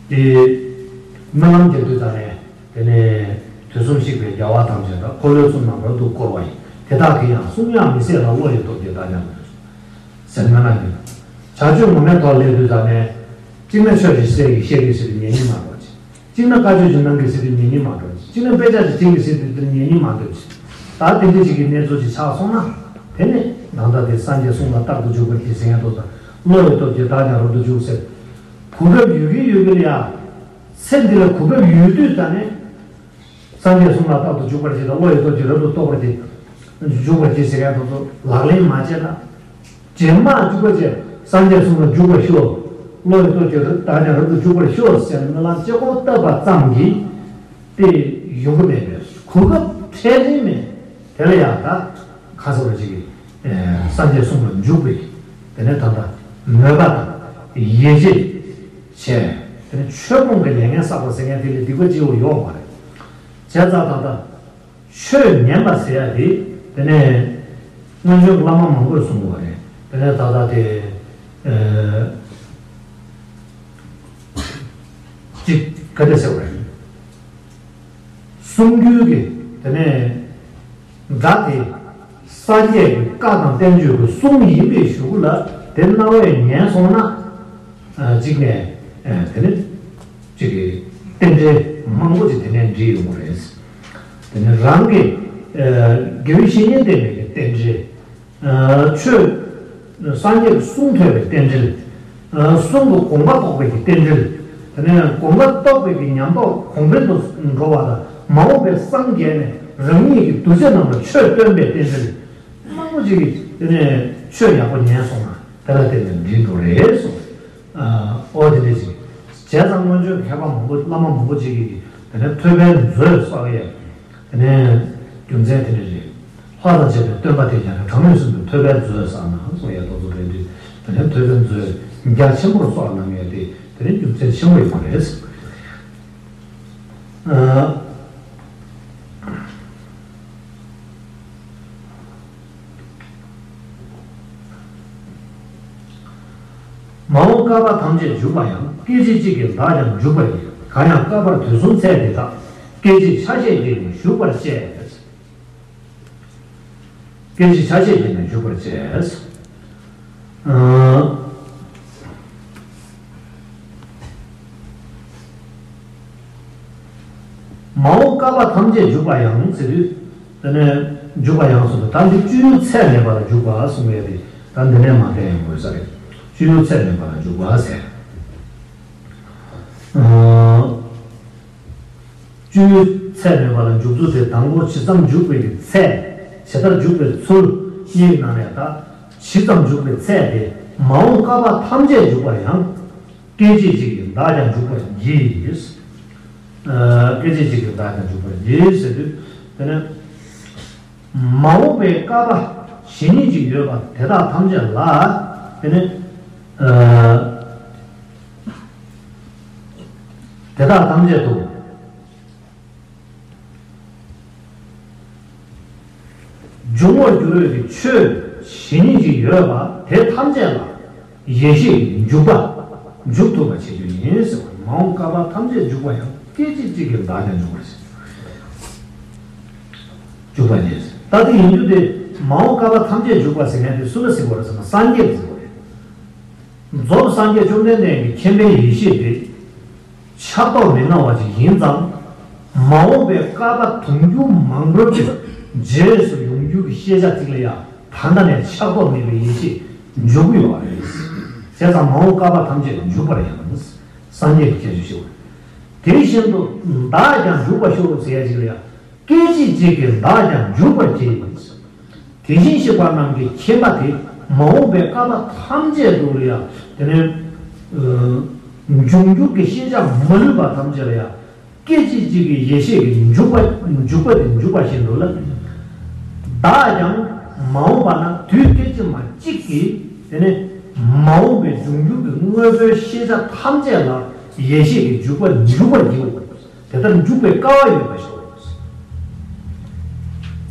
དེ་སྨོན་ལམ་རྒྱག་དུས་ཙམ་ནས། དེ་ནས་དུས་གསུམ་གཤེགས་པའི་རྒྱལ་བ་ཐམས་ཅད་དག། འཁོར་ལོའི་ཚུལ་རྣམས་རབ་ཏུ་བསྐོར་བ་ཡི། དེ་དག་གིས་ཀྱང་གསུང་ཡང་མི་ཟད་ལ། བློ་ཡི་སྟོབས་ཀྱིས་བདག་ཀྱང་ཟེར་སྨོན་ལམ་རྒྱག། བྱ་སྤྱོད་ངོ་མའི་ཐོག་སླེབས་དུས་ཙམ་ནས། གཅིག་ན་ཆོས་ཀྱི་སྲོལ་གྱིས་བཤད་ཀྱི་ཟེར་དུས་ཉན་གྱི་མ་འགྲོ་ཅིག། གཅིག་ན་བཀའ་ཆོས་ཀྱི་གནང་གི་ཟེར་དུས་ཉན་གྱི་མ་འགྲོ་ཅིག། གཅིག་ན་དཔེ་ཆ་ཞིག་བྱིན་གྱི་ཟེར་དུས་དེར་ཉན་གྱི་མ་འགྲོ་ཅིག། ད་དེ་འདྲ་ཅིག་གི་གནས་ཚུལ་ཅིག་ཆགས་སོང་ན། དེ་ནི་ནང་ལྟར་དེ་སངས་རྒྱས་གསུང་ལ་རྟག་ཏུ་འཇུག་པར་གྱིས་ཟེར་མཁན་དེ་ཚོ། བློ་ཡི་སྟོབས་ཀྱིས་བདག་ཀྱང་རབ་ཏུ་འཇུག་ཟེར། གོ་སྐབས་ཡོད་ཀྱི་ཡོད་ཀྱི་ལ་ཡ། ཚེ་འདི་ལ་གོ་སྐབས་ཡོད་དུས་ཙམ་ནས། སངས་རྒྱས་གསུང་ལ་རྟག་ཏུ་འཇུག་པར་གྱིས་དང་། བློ་ཡི་སྟོབས་ཀྱིས་རབ་ཏུ་རྟོགས་པར་གྱིས། འཇུག་པར་གྱིས་ཟེར་མཁན་དེ་ཚོ་ལག་ལེན་མ་བྱས་ན། རྗེས་མ་འཇུག་པར་བྱེད། སངས་རྒྱས་གསུང་ལ་འཇུག་པར་ཤོག། བློ་ཡི་སྟོབས་ཀྱིས་བདག་ཀྱང་རབ་ཏུ་འཇུག་པར་ཤོག་ཟེར་ནས་སྨོན་ལམ་གཅིག་པོ་བཏབ་པ་ཙམ་གྱིས་དེ་ཡོང་གི་མེད་པས། གོ་སྐབས་འཕྲལ་རིང་མེད། དེ་ལ་ཡང་ད་ཁ་སོ་ར་ཅིག་གིས་སངས་རྒྱས་གསུང་ལ་འཇུག་པའི། དེ་ནས་ད་ལྟ་མོས་པ་དང་ཡིད་ཆེས་བྱས། དེ་ནས་ཆོས་སྤོང་གི་ལས་ངན་བསགས་པ་ཟེར་མཁན་དེ་ལས་སྡིག་པ་ཅི་ཡང་ཡོང་བ་རེད། བྱས་ཙང་ད་ལྟ། ཆོས་ཉན་པ་ཟེར་ཡ་དེ། དེ་ནས་སྔོན་བྱོན་བླ་མ་མང་པོས་གསུངས་པ་རེད། དེ་ནས་ད་ལྟ་དེ། ཨ། ཅིག་ག་འདྲ་ཟེར་བ་རེད། གསུང་རྒྱུན་གྱི་དེ་ནས་སྒྲ་དེ་སངས་རྒྱས་ཀྱི་བཀའ་དང་བསྟན་བཅོས་ཀྱི་གསུང་ཡིན་པའི་གཞུག་གུ་ལ་དེ་རྣ་བས་ཉན་སོང་ན། ཨ། གཅིག་ནས། ཨ། དེ་ནི་གཅིག་གི་རྟེན་འབྲེལ་མང་པོ་ཅིག་དེ་ནས་འགྲིག་ཡོང་གི་རེད། དེ་ནི་རང་གི། ཨ། དགེ་བའི་བཤེས་གཉེན་བསྟེན་པའི་གི་རྟེན་འབྲེལ། ཨ། ཆོས། སངས་རྒྱས་ཀྱི་གསུང་ཐོས་པའི་རྟེན་འབྲེལ། ཨ། གསུང་གི་དགོངས་པ་རྟོགས་པའི་གི་རྟེན་འབྲེལ། དེ་ནས་དགོངས་པ་རྟོགས་པའི་གི་ཉམས་རྟོགས་གོང་འཕེལ་དུ་འགྲོ་བ་དང་། མ་འོངས་པའི་སངས་རྒྱས་ནས་རང་ཉིད་ཀྱི་གདུལ་བྱ་རྣམས་ལ་ཆོས་སྟོན་པའི་རྟེན་འབྲེལ། མང་པོ་ཅིག་གིས་དེ་ནས་ཆོས་ཡག་པོ་ཉན་སོང་ན་དེ་ལ་བརྟེན་ནས་འགྲིག་འགྲོ་རེད་གསུངས། ཨ། ཨོ་དེ་འདྲ་ཅིག་བྱས་ཙང་སྔོན་བྱོན་མཁས་པ་མང་པོ། བླ་མ་མང་པོ་ཅིག་གིས་དེ་ནས་ཐོས་པའི་མཛོད་བསགས་ཡས། དེ་ནས་རྒྱུ་མཚན་དེ་འདྲ་རེད། ལྷ་དང་བཅས་པའི་སྟོན་པ་དེས་ཀྱང་། གྲངས་མེད་གསུམ་དུ་ཐོས་པའི་མཛོད་བསགས་ན་གསུངས་ཡས་དེ་ཚོ་རེད་འདུག། དེ་ ཐོས་པའི་མཛོད་རྒྱ་ཆེན་པོར་སོགས་གནང་ཡོད་དེ། དེ་ནི་རྒྱུ་མཚན་ཆེན་པོ་ཡོད་པ་རེད། ཨ། མ་འོངས་བསྐལ་པ་ཐམས་ཅད་འཇུག་པ་ཡང་། སྐད་ཅིག་གཅིག་གིས་བདག་ཀྱང་འཇུག་པར་བགྱི། གང་ཡང་བསྐལ་པར་དུས་གསུམ་ཚད་དེ་དག་སྐད་ཅིག་ཆ་ཤས་ཀྱིས་ནི་གཞུག་པར་བཅད། སྐད་ཅིག་ཆ་ཤས་ཀྱིས་ནི་གཞུག་པར་བཅད། ཨ། མ་འོངས་བསྐལ་པ་ཐམས་ཅད་འཇུག་པ་ཡང་ཟེར་དུས། དེ་ནས་འཇུག་པ་ཡང་གསུངས་པ། ད་འདི་སྤྱོད་ཡུལ་ཚད་མེད་པ་ལ་འཇུག་པ་གསུངས་ཡོད་དེ། ད་འདི་ནས་མ་བསྟན་ཡང་དགོས་ས་རེད། སྤྱོད་ཡུལ་ཚད་མེད་པ་ལ་འཇུག་པ་ཟེར། ཨ། སྤྱོད་ཡུལ་ཚད་མེད་པ་ལ་འཇུག་ཚུལ་དེ། དང་པོ་ཇི་ཙམ་འཇུག་པའི་གི་ཚད། ཇི་ལྟར་འཇུག་པའི་ཚུལ་གཉིས་ནང་ནས། ད་ཇི་ཙམ་འཇུག་པའི་ཚད་དེ། མ་འོངས་བསྐལ་པ་ཐམས་ཅད་འཇུག་པར་ཡང་། སྐད་ཅིག་གཅིག་གིས་བདག་ཀྱང་འཇུག་པར་བགྱི། ཨ། སྐད་ཅིག་གཅིག་གིས་བདག་ཀྱང་འཇུག་པར་བགྱི་ཟེར་དུས། དེ་ནས་མ་འོངས་པའི་བསྐལ་པ་ཇི་སྙེད་ཅིག་ཡོད་པ་དེ་དག་ཐམས་ཅད་ལ། དེ་ནས། ཨ། དེ་དག་ཐམས་ཅད་དུ། འབྱུང་བར་འགྱུར་བའི་ཆོས་ཇི་སྙེད་ཅིག་ཡོད་པ་དེ་ཐམས་ཅད་ལ་ཡེ་ཤེས་ཀྱི་འཇུག་པ་འཇུག་ཐུབ་པ་བྱེད་རྒྱུ་ཡིན་ཟེར་བ། མ་འོངས་བསྐལ་པ་ཐམས་ཅད་འཇུག་པ་ཡང་། སྐད་ཅིག་གཅིག་གིས་བདག་ཀྱང་འཇུག་པར་བྱེད། འཇུག་པ་ཉིད། ད་དེ་ཡིན་རྒྱུ་དེ། མ་འོངས་བསྐལ་པ་ཐམས་ཅད་འཇུག་པ་ཟེར་མཁན་དེ་སུ་ལ་ཟེར་དགོས་རེད་ཟེར་ན། སངས་རྒྱས་ལ་ཟེར་དགོས་རེད། རྫོགས་སངས་རྒྱས་བཅོམ་ལྡན་འདས་ཀྱི་མཁྱེན་པའི་ཡེ་ཤེས་དེ། ཆགས་ཐོགས་མི་གནང་བ་ཅིག་ཡིན་ཙང་། མ་འོངས་པའི་བསྐལ་པ་དུང་ཕྱུར་མང་པོའི་རྗེས་སུ་ཡོང་རྒྱུ་གི་ཤེས་བྱ་ཅིག་ལ་ཡང་། ད་ལྟ་ནས་ཆགས་ཐོགས་མེད་པའི་ཡེ་ཤེས་འཇུག་གི་ཡོད་པ་རེད། བྱས་ཙང་མ་འོངས་བསྐལ་པ་ཐམས་ཅད་འཇུག་པར་ཡང་། སངས་རྒྱས་ཀྱི་ཁྱད་ཆོས་ཤིག་དེ་བཞིན་དུ་བདག་ཀྱང་འཇུག་པར་ཤོག་ཟེར་ཡ་ཅིག་ལ་ཡང་། སྐད་ཅིག་གཅིག་གིས་བདག་ཀྱང་འཇུག་པར་བགྱི། དེ་བཞིན་གཤེགས་པ་རྣམས་ཀྱི་མཁྱེན་པ་དེ། མ་འོངས་པའི་བསྐལ་པ་ཐམས་ཅད་དུ་ལ་ཡང་། དེ་ནས། ཨ། འབྱུང་འགྱུར་གྱི་ཤེས་བྱ་མ་ལུས་པ་ཐམས་ཅད་ལ་ཡང་། སྐད་ཅིག་གཅིག་གིས་ཡེ་ཤེས་ཀྱི་འཇུག་པ། འཇུག་པ་དེ་འཇུག་པ་བཞིན་དུ་ལ། བདག་ཀྱང་མ་འོངས་པ་ན་དུས་སྐད་ཅིག་མ་གཅིག་གིས། དེ་ནས་མ་འོངས་པའི་འབྱུང་འགྱུར་གྱི་དངོས་པོའི་ཤེས་བྱ་ཐམས་ཅད་ལ་ཡེ་ཤེས་ཀྱི་འཇུག་པ་འཇུག་པར་བགྱིའོ། དེ་ལྟར་འཇུག་པའི་སྐལ་བ་ཡོད་པར་ཤོག།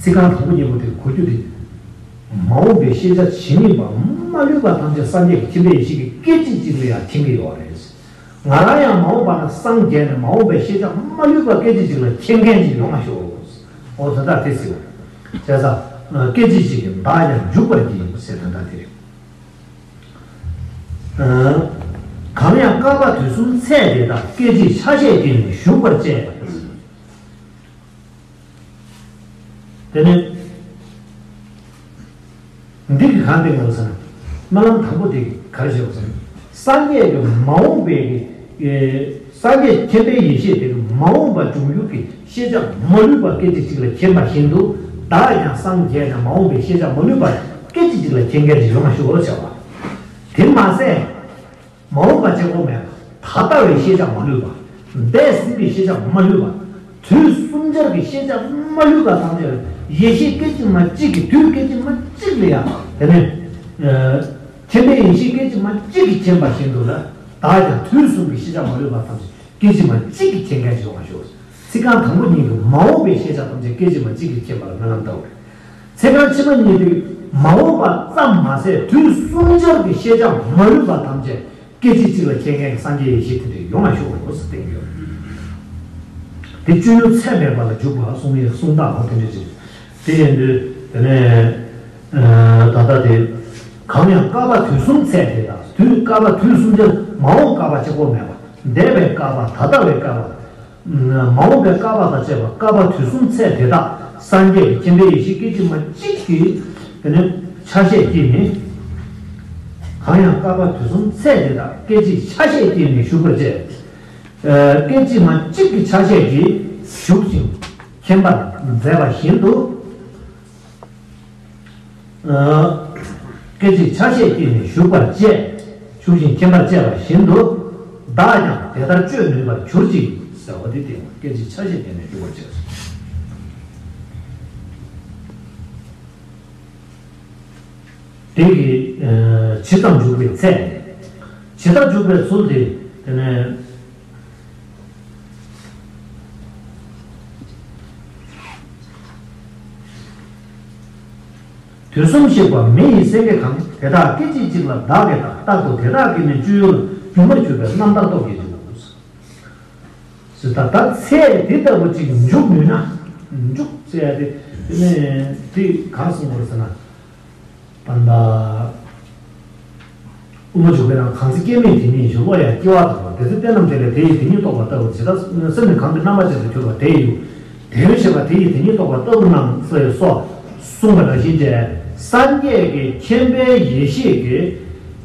ཚིག་རྐང་དང་པོ་གཉིས་པོ་དེ་གོ་རྒྱུ་དེ། མ་འོངས་པའི་ཤེས་བྱ་ཇི་སྙེད་པ་མ་ལུས་པ་ཐམས་ཅད་སངས་རྒྱས་ཀྱི་མཁྱེན་པའི་ཡེ་ཤེས་ཀྱིས་སྐད་ཅིག་གཅིག་ལ་ཡང་མཁྱེན་གྱི་ཡོད་རེད། ང་རང་ཡང་མ་འོངས་པ་ན་སངས་རྒྱས་ནས་མ་འོངས་པའི་ཤེས་བྱ་མ་ལུས་པ་སྐད་ཅིག་གཅིག་ལ་མཁྱེན་མཁན་ཅིག་ཡོང་བར་ཤོག། འོ་དེ་དག་དེ་ཟེར་བ་རེད། བྱས་ཙང་། སྐད་ཅིག་གཅིག་གིས་བདག་ཀྱང་འཇུག་པར་བགྱི་ཟེར་དོན་དག་དེ་རེད། གང་ཡང་བསྐལ་པ་དུས་གསུམ་ཚད་དེ་དག་སྐད་ཅིག་ཆ་ཤས་ཀྱིས་ནི་གཞུག་པར་བཅད། དེ་ནས་འདི་གི་གང་དེ་ངོ་ཟེར་ན། སྨོན་ལམ་དང་པོ་དེ་ག་རེ་བྱས་པ་ཟེར་ན། སངས་རྒྱས་ཀྱི་མ་འོངས་པའི་གི། སངས་རྒྱས་མཁྱེན་པའི་ཡེ་ཤེས་དེ་གི་མ་འོངས་པ་འབྱུང་འགྱུར་གྱི་ཤེས་བྱ་མ་ལུས་པ་སྐད་ཅིག་གཅིག་ལ་མཁྱེན་པ་བཞིན་དུ། བདག་ཀྱང་སངས་རྒྱས་ནས་མ་འོངས་པའི་ཤེས་བྱ་མ་ལུས་པ་སྐད་ཅིག་གཅིག་ལ་མཁྱེན་མཁན་ཅིག་ཡོང་བར་ཤོག་ཟེར་བ། དེ་མ་ཟད། མ་འོངས་པ་གཅིག་པོ་མེད་པ། ད་ལྟ་བའི་ཤེས་བྱ་མ་ལུས་པ། འདས་ཟིན་པའི་ཤེས་བྱ་མ་ལུས་པ། དུས་གསུམ་ཆར་གྱི་ཤེས་བྱ་མ་ལུས་པ་ཐམས་ཅད་ཡེ་ཤེས་སྐད་ཅིག་མ་གཅིག་གིས། དུས་སྐད་ཅིག་མ་གཅིག་ལ་ཡང་། དེ་ནས། ཨ། མཁྱེན་པའི་ཡེ་ཤེས་སྐད་ཅིག་མ་གཅིག་གིས་མཁྱེན་པ་བཞིན་དུ་ལ། བདག་ཀྱང་དུས་གསུམ་གྱི་ཤེས་བྱ་མ་ལུས་པ་ཐམས་ཅད་སྐད་ཅིག་མ་གཅིག་གིས་མཁྱེན་མཁན་ཅིག་ཡོང་བར་ཤོག། ཚིག་རྐང་དང་པོ་གཉིས་ཀྱི་མ་འོངས་པའི་ཤེས་བྱ་ཐམས་ཅད་སྐད་ཅིག་མ་གཅིག་གིས་མཁྱེན་པ་ལ་སྨོན་ལམ་བཏབ་པ་རེད། ཚིག་རྐང་ཕྱི་མ་གཉིས་དེ། མ་འོངས་པ་ཙམ་མ་ཟད་དུས་གསུམ་ཆར་གྱི་ཤེས་བྱ་མ་ལུས་པ་ཐམས་ཅད་སྐད་ཅིག་གཅིག་ལ་མཁྱེན་མཁན་གྱི་སངས་རྒྱས་ཡེ་ཤེས་དེ་འདྲ་ཡོང་བ་ཤོག་ཟེར་བསྟན་གྱི་ཡོད། དེ་སྤྱོད་ཡུལ་ཚད་མེད་པ་ལ་འཇུག་པ་གསུང་ཡས་གསུང་སྟངས་འོ་དེ་འདྲ་ཅིག། དེ་ཡིན་དུས་དེ་ནས། ཨ། ད་ལྟ་དེ། གང་ཡང་བསྐལ་པ་དུས་གསུམ་ཚད་དེ་དག་དུས་བསྐལ་པ་དུས་གསུམ་ཆར་མ་འོངས་བསྐལ་པ་གཅིག་པོ་མེད་པ། འདས་པའི་བསྐལ་པ། ད་ལྟ་བའི་བསྐལ་པ། མ་འོངས་པའི་བསྐལ་པ་དང་བཅས་པ་བསྐལ་པ་དུས་གསུམ་ཚད་དེ་དག་སངས་རྒྱས་ཀྱི་མཁྱེན་པའི་ཡེ་ཤེས་སྐད་ཅིག་མ་གཅིག་གིས། དེ་ནི་ཆ་ཤས་ཀྱིས་ནི། གང་ཡང་བསྐལ་པ་དུས་གསུམ་ཚད་དེ་དག་སྐད་ཅིག་ཆ་ཤས་ཀྱིས་ནི་གཞུག་པར་བཅད། ཨ། སྐད་ཅིག་མ་གཅིག་གི་ཆ་ཤས་ཀྱིས་གཞུག་ཅིང་མཁྱེན་པར་མཛད་པ་བཞིན་དུ། ཨ། སྐད་ཅིག་ཆ་ཤས་ཀྱིས་ནི་གཞུག་པར་བཅད། གཞུག་ཅིང་མཁྱེན་པར་བཅད་པ་བཞིན་དུ། བདག་ཀྱང་དེ་ལྟར་སྤྱོད་ནུས་པར་གྱུར་ཅིག་ཟེར་བ་འདི་སྟེང་སྐད་ཅིག་ཆ་ཤས་ཀྱིས་ནི་གཞུག་པར་བཅད། དེ་གི་ཇི་ཙམ་འཇུག་པའི་ཚད། ཇི་ལྟར་འཇུག་པའི་ཚུལ་དེ། དེ་ནས། དུས་གསུམ་གཤེགས་པ་མི་ཡི་སེང་གེ་གང་། དེ་དག་སྐད་ཅིག་གཅིག་ལ་བདག་གིས་བལྟ། རྟག་ཏུ་དེ་དག་གི་ནི་སྤྱོད་ཡུལ་ལ། སྒྱུ་མར་གྱུར་པའི་རྣམ་ཐར་སྟོབས་ཀྱིས་འཇུག་ཟེར། ད་ལྟ་ཚད་དེ་ལྟ་བུ་ཅིག་འཇུག་ནུས་ན། འཇུག་ཟེར་ཡ་དེ། དེ་ནས་དེ་གང་གསུངས་པ་རེད་ཟེར་ན། པཎ་ད། དབུ་མ་འཇུག་པའི་ནང་གང་ཚེ་སྐྱེ་མེད་དེ་ཉིད་ཞུགས། བློ་ཡང་སྐྱེ་བ་དང་། དེ་ཚེ་རྟེན་རྣམས་བྲལ་བས་དེ་ཡི་དེ་ཉིད་རྟོགས་པ་ལྟ་བུ། ཇི་ལྟར་སེམས་ནི་གང་གི་རྣམ་པ་ཅན་དུ་གྱུར་པ་དེ་ཡི་ཡུལ། དེ་ཡོད་ཞེས་པ་དེ་ཡི་དེ་ཉིད་རྟོགས་པ་ལྟ་བུ་རྣམས་སོ་ཡི་སོགས་གསུངས་པ་ནང་བཞིན་བྱས། སངས་རྒྱས་ཀྱི་མཁྱེན་པའི་ཡེ་ཤེས་ཀྱིས་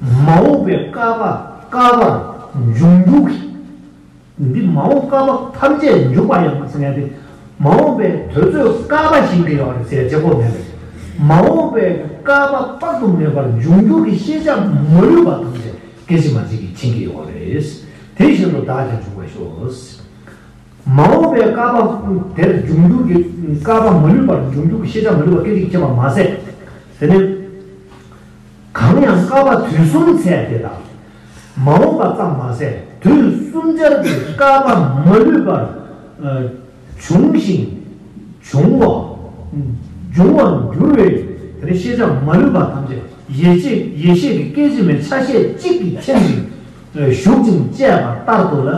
མ་འོངས་པའི་བསྐལ་པ་བསྐལ་པར་འབྱུང་འགྱུར་གྱི། འདི་མ་འོངས་བསྐལ་པ་ཐམས་ཅད་འཇུག་པ་ཡང་ཟེར་མཁན་དེ། མ་འོངས་པའི་དུས་ཚོད་བསྐལ་པ་ཞིག་གི་ཡོད་རེད་ཟེར་བྱེད་དགོས་མེད་པས། མ་འོངས་པའི་བསྐལ་པ་དཔག་ཏུ་མེད་པར་འབྱུང་འགྱུར་གྱི་ཤེས་བྱ་མ་ལུས་པ་ཐམས་ཅད་སྐད་ཅིག་མ་གཅིག་གིས་མཁྱེན་གྱི་ཡོད་རེད། དེ་བཞིན་དུ་བདག་ཀྱང་འཇུག་པར་ཤོག། མ་འོངས་པའི་བསྐལ་པ་དེར་འབྱུང་འགྱུར་གྱི། བསྐལ་པ་མ་ལུས་པར་འབྱུང་འགྱུར་གྱི་ཤེས་བྱ་མ་ལུས་པ་སྐད་ཅིག་མཁྱེན་པ་མ་ཟད། དེ་ནས། གང་ཡང་བསྐལ་པ་དུས་གསུམ་ཚད་དེ་དག་མ་འོངས་པ་ཙམ་མ་ཟད། དུས་གསུམ་ཆར་གྱི་བསྐལ་པ་མ་ལུས་པར། ཨ། བྱུང་ཞིང་འབྱུང་བ། འབྱུང་བར་འགྱུར་བའི་དེ་ནི་ཤེས་བྱ་མ་ལུས་པ་ཐམས་ཅད་ཡེ་ཤེས། ཡེ་ཤེས་ཀྱི་སྐད་ཅིག་མའི་ཆ་ཤས་གཅིག་གིས་མཁྱེན་ཅིང་། ཨ། ཞུགས་ཅིང་དཔྱད་པ་ལྟར་དུ་ལ།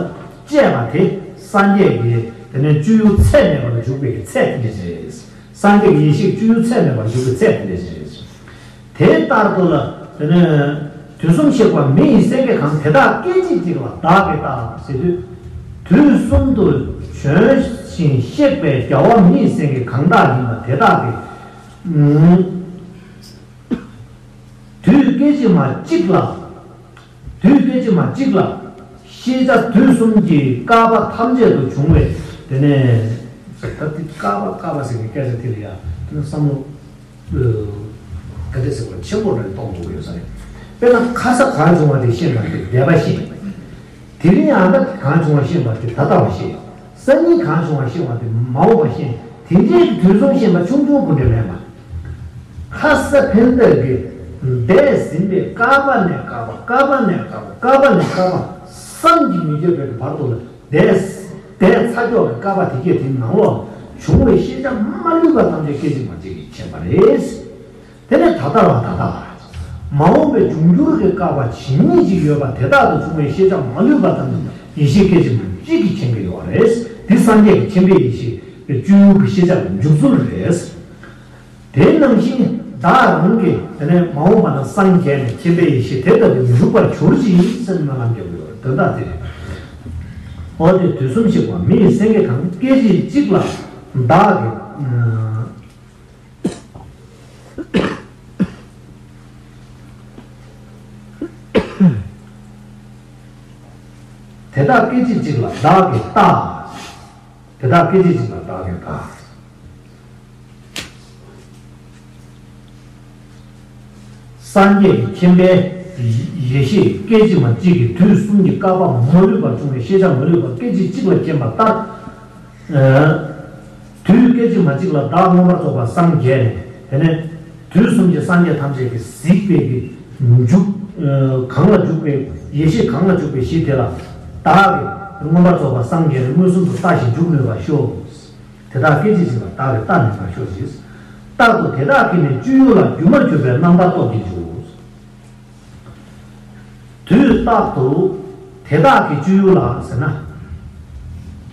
དཔྱད་པ་དེ་སངས་རྒྱས་ཀྱི་དེ་ནི་སྤྱོད་ཡུལ་ཚད་མེད་པར་འཇུག་པའི་ཚད་དེ་འདྲ་ཞིག་རེད། སངས་རྒྱས་ཀྱི་ཡེ་ཤེས་སྤྱོད་ཡུལ་ཚད་མེད་པར་འཇུག་པའི་ཚད་དེ་འདྲ་ཞིག་རེད། དེ་ལྟར་དུ་ལ། དེ་ནས་དུས་གསུམ་གཤེགས་པ་མི་ཡི་སེང་གེ་གང་། དེ་དག་སྐད་ཅིག་གཅིག་ལ་བདག་གིས་བལྟ་ཟེར་དུས། དུས་གསུམ་དུ་བྱོན་ཞིང་གཤེགས་པའི་རྒྱལ་བ་མི་ཡི་སེང་གེ་གང་དག་ཡིན་པ་དེ་དག་གིས། ཨུམ། དུས་སྐད་ཅིག་མ་གཅིག་ལ། དུས་སྐད་ཅིག་མ་གཅིག་ལ། ཤེས་བྱ་དུས་གསུམ་གྱི་བསྐལ་པ་ཐམས་ཅད་དུ་བྱུང་བའི་དེ་ནས། ད་འདི་བསྐལ་པ་བསྐལ་པ་ཟེར་བའི་སྐད་ཆ་དེ་ལ་ཡང་དེ་ནས་བསམ་བློ། ཨ། ག་འདྲ་ཟེར་བ་ཆེན་པོ་རེ་གཏོང་དགོས་ཡོད་ས་རེད། དཔེར་ན་ཁ་ས་གང་བྱུང་བ་དེ་ཤེས་པ་དེ་འདས་པ་ཤེས། དེ་རིང་ཨ་ད་གང་བྱུང་བ་ཤེས་པ་དེ་ད་ལྟ་བ་ཤེས། སང་ཉིན་གང་བྱུང་བ་ཤེས་པ་དེ་མ་འོངས་པ་ཤེས། དེ་འདྲའི་དུས་གསུམ་ཤེས་པ་ཆུང་ཆུང་གུ་འདྲ་མེད་པ། ཁ་ས་ཕན་བདེ་གི་འདས་ཟིན་པའི་བསྐལ་པ་ནས་བསྐལ་པ། བསྐལ་པ་ནས་བསྐལ་པ། བསྐལ་པ་ནས་བསྐལ་པ། བསམ་གྱིས་མི་ཁྱབ་པའི་བར་དུ་ལ་འདས། འདས་ཚར་ཀྱོག་གི་བསྐལ་པ་དེ་གས་དེའི་ནང་ལོགས་བྱུང་བའི་ཤེས་བྱ་མ་ལུས་པ་ཐམས་ཅད་སྐད་ཅིག་མ་གཅིག་གིས་མཁྱེན་པ་རེད། དེ་ནས་ད་ལྟ་བ་ད་ལྟ་བ། མ་འོངས་པའི་འབྱུང་འགྱུར་གྱི་བསྐལ་པ་ཇི་སྙེད་ཅིག་ཡོད་པ་དེ་དག་ཏུ་བྱུང་བའི་ཤེས་བྱ་མ་ལུས་པ་ཐམས་ཅད་ཡེ་ཤེས་སྐད་ཅིག་མ་གཅིག་གིས་མཁྱེན་གྱི་ཡོད་རེད། འདི་སངས་རྒྱས་ཀྱི་མཁྱེན་པའི་ཡེ་ཤེས་ཀྱི་སྤྱོད་ཡུལ་གྱི་ཤེས་བྱ་ལ་འཇུག་ཚུལ་རེད། དེ་ནང་བཞིན་བདག་རང་གིས་དེ་ནས་མ་འོངས་པ་ན་སངས་རྒྱས་ནས་མཁྱེན་པའི་ཡེ་ཤེས་དེ་ལྟ་བུ་འཇུག་པར་གྱུར་ཅིག་ཟེར་སྨོན་ལམ་རྒྱག་གི་ཡོད་རེད། དོན་དག་དེ་རེད། འོ་དེ་དུས་གསུམ་གཤེགས་པ་མི་ཡི་སེང་གེ་གང་། སྐད་ཅིག་གཅིག་ལ་བདག་གིས། དེ་དག་སྐད་ཅིག་གཅིག་ལ་བདག་གིས་བལྟ། དེ་དག་སྐད་ཅིག་གཅིག་ལ་བདག་གིས་བལྟ། སངས་རྒྱས་ཀྱི་མཁྱེན་པའི་ཡེ་ཤེས་སྐད་ཅིག་མ་གཅིག་གིས་དུས་གསུམ་གྱི་བསྐལ་པ་མ་ལུས་པར་བྱུང་བའི་ཤེས་བྱ་མ་ལུས་པ་སྐད་ཅིག་གཅིག་ལ་མཁྱེན་པ་ལྟར། ཨ། དུས་སྐད་ཅིག་མ་གཅིག་ལ་བདག་མངོན་པར་རྫོགས་པར་སངས་རྒྱས་ནས། དེ་ནས་དུས་གསུམ་གྱི་སངས་རྒྱས་ཐམས་ཅད་ཀྱིས་གཟིགས་པའི་གི་འཇུག་ཨ། གང་ལ་འཇུག་པའི་ཡེ་ཤེས་གང་ལ་འཇུག་པའི་གཞི་དེ་ལ་བདག་གིས་མངོན་པར་རྫོགས་པར་སངས་རྒྱས་ནས་མངོན་སུམ་དུ་བལྟ་ཞིང་འཇུག་ནུས་པར་ཤོག། དེ་དག་སྐད་ཅིག་གཅིག་ལ་བདག་གིས་བལྟ་ནུས་པར་ཤོག་ཅིག། རྟག་ཏུ་དེ་དག་གི་ནི་སྤྱོད་ཡུལ་ལ་སྒྱུ་མར་གྱུར་པའི་རྣམ་ཐར་སྟོབས་ཀྱིས་འཇུག། དུས་རྟག་ཏུ་དེ་དག་གི་སྤྱོད་ཡུལ་ལ་ཟེར་ན།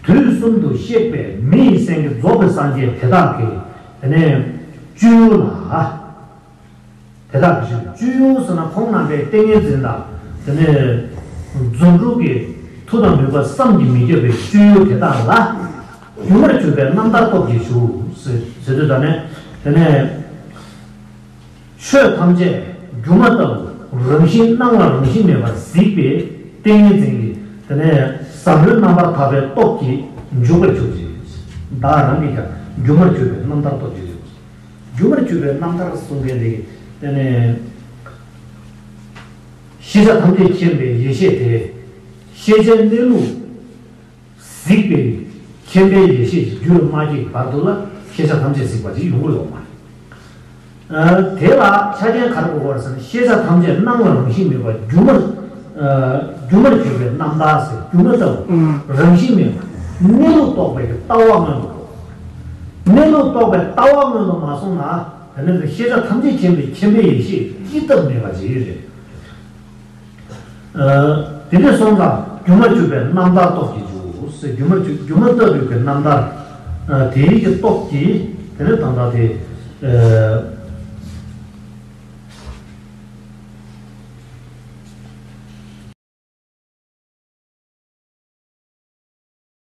དུས་གསུམ་དུ་གཤེགས་པའི་མི་ཡི་སེང་གེ་རྫོགས་པའི་སངས་རྒྱས་དེ་དག་གི་དེ་ནས་སྤྱོད་ཡུལ་ལ། དེ་དག་གི་སྤྱོད་ཡུལ་ཟེར་ན་ཁོང་རྣམ་པའི་ཏིང་ངེ་འཛིན་དང་དེ་ནས་རྫུ་འཕྲུལ་གྱི་མཐུ་དང་ནུས་པ་བསམ་གྱིས་མི་ཁྱབ་པའི་སྤྱོད་ཡུལ་དེ་དག་ལ་སྒྱུ་མར་གྱུར་པའི་རྣམ་ཐར་སྟོབས་ཀྱིས་ཞུགས་ཟེར་དུས་ད་ནས་དེ་ནས། ཆོས་ཐམས་ཅད་སྒྱུ་མ་ལྟ་བུ་རང་བཞིན་སྣང་ལ་རང་བཞིན་མེད་པར་གཟིགས་པའི་ཏིང་ངེ་འཛིན་གྱིས་དེ་ནས་ཟབ་མོའི་རྣམ་པར་ཐར་པའི་སྟོབས་ཀྱིས་འཇུག་པར་གྱུར་ཅིག། བདག་རང་གིས་ཀྱང་སྒྱུ་མར་གྱུར་པའི་རྣམ་ཐར་སྟོབས་ཀྱིས་འཇུག། སྒྱུ་མར་གྱུར་པའི་རྣམ་ཐར་གསུང་མཁན་དེ་དེ་ནས་ཤེས་བྱ་ཐམས་ཅད་མཁྱེན་པའི་ཡེ་ཤེས་དེ་ཤེས་བྱའི་གནས་ལུགས། གཟིགས་པའི་མཁྱེན་པའི་ཡེ་ཤེས་ཀྱི་རྒྱུད་ལ་མ་སྐྱེས་བར་དུ་ལ་ཤེས་བྱ་ཐམས་ཅད་གཟིགས་པ་ཅིག་ཡོང་གི་ཡོད་མ་རེད། དེ་ལ་ཆ་རྐྱེན་ག་རེ་དགོས་པ་རེད་ཟེར་ན། ཤེས་བྱ་ཐམས་ཅད་སྣང་བ་རང་བཞིན་མེད་པ་སྒྱུ་མར། སྒྱུ་མར་གྱུར་པའི་རྣམ་ཐར་ཟེར། སྒྱུ་མ་ལྟ་བུ་རང་བཞིན་མེད་པ། གནས་ལུགས་རྟོགས་པའི་ལྟ་བ་སྔོན་དུ་འགྲོ། གནས་ལུགས་རྟོགས་པའི་ལྟ་བ་སྔོན་དུ་མ་སོང་ན། དེ་ནི་ཤེས་བྱ་ཐམས་ཅད་མཁྱེན་པའི་མཁྱེན་པའི་ཡེ་ཤེས་ཀྱིས་སྟབས་མེད་པ་ཅིག་རེད། དེ་འདྲ་སོང་ཙང་སྒྱུ་མར་གྱུར་པའི་རྣམ་ཐར་སྟོབས་ཀྱིས་འཇུག་ཟེར། སྒྱུ་མར་གྱུར། སྒྱུ་མ་ལྟ་བུའི་གི་རྣམ་ཐར། དེའི་གི་སྟོབས་ཀྱིས་དེ་ནི་ད་ལྟ་དེ།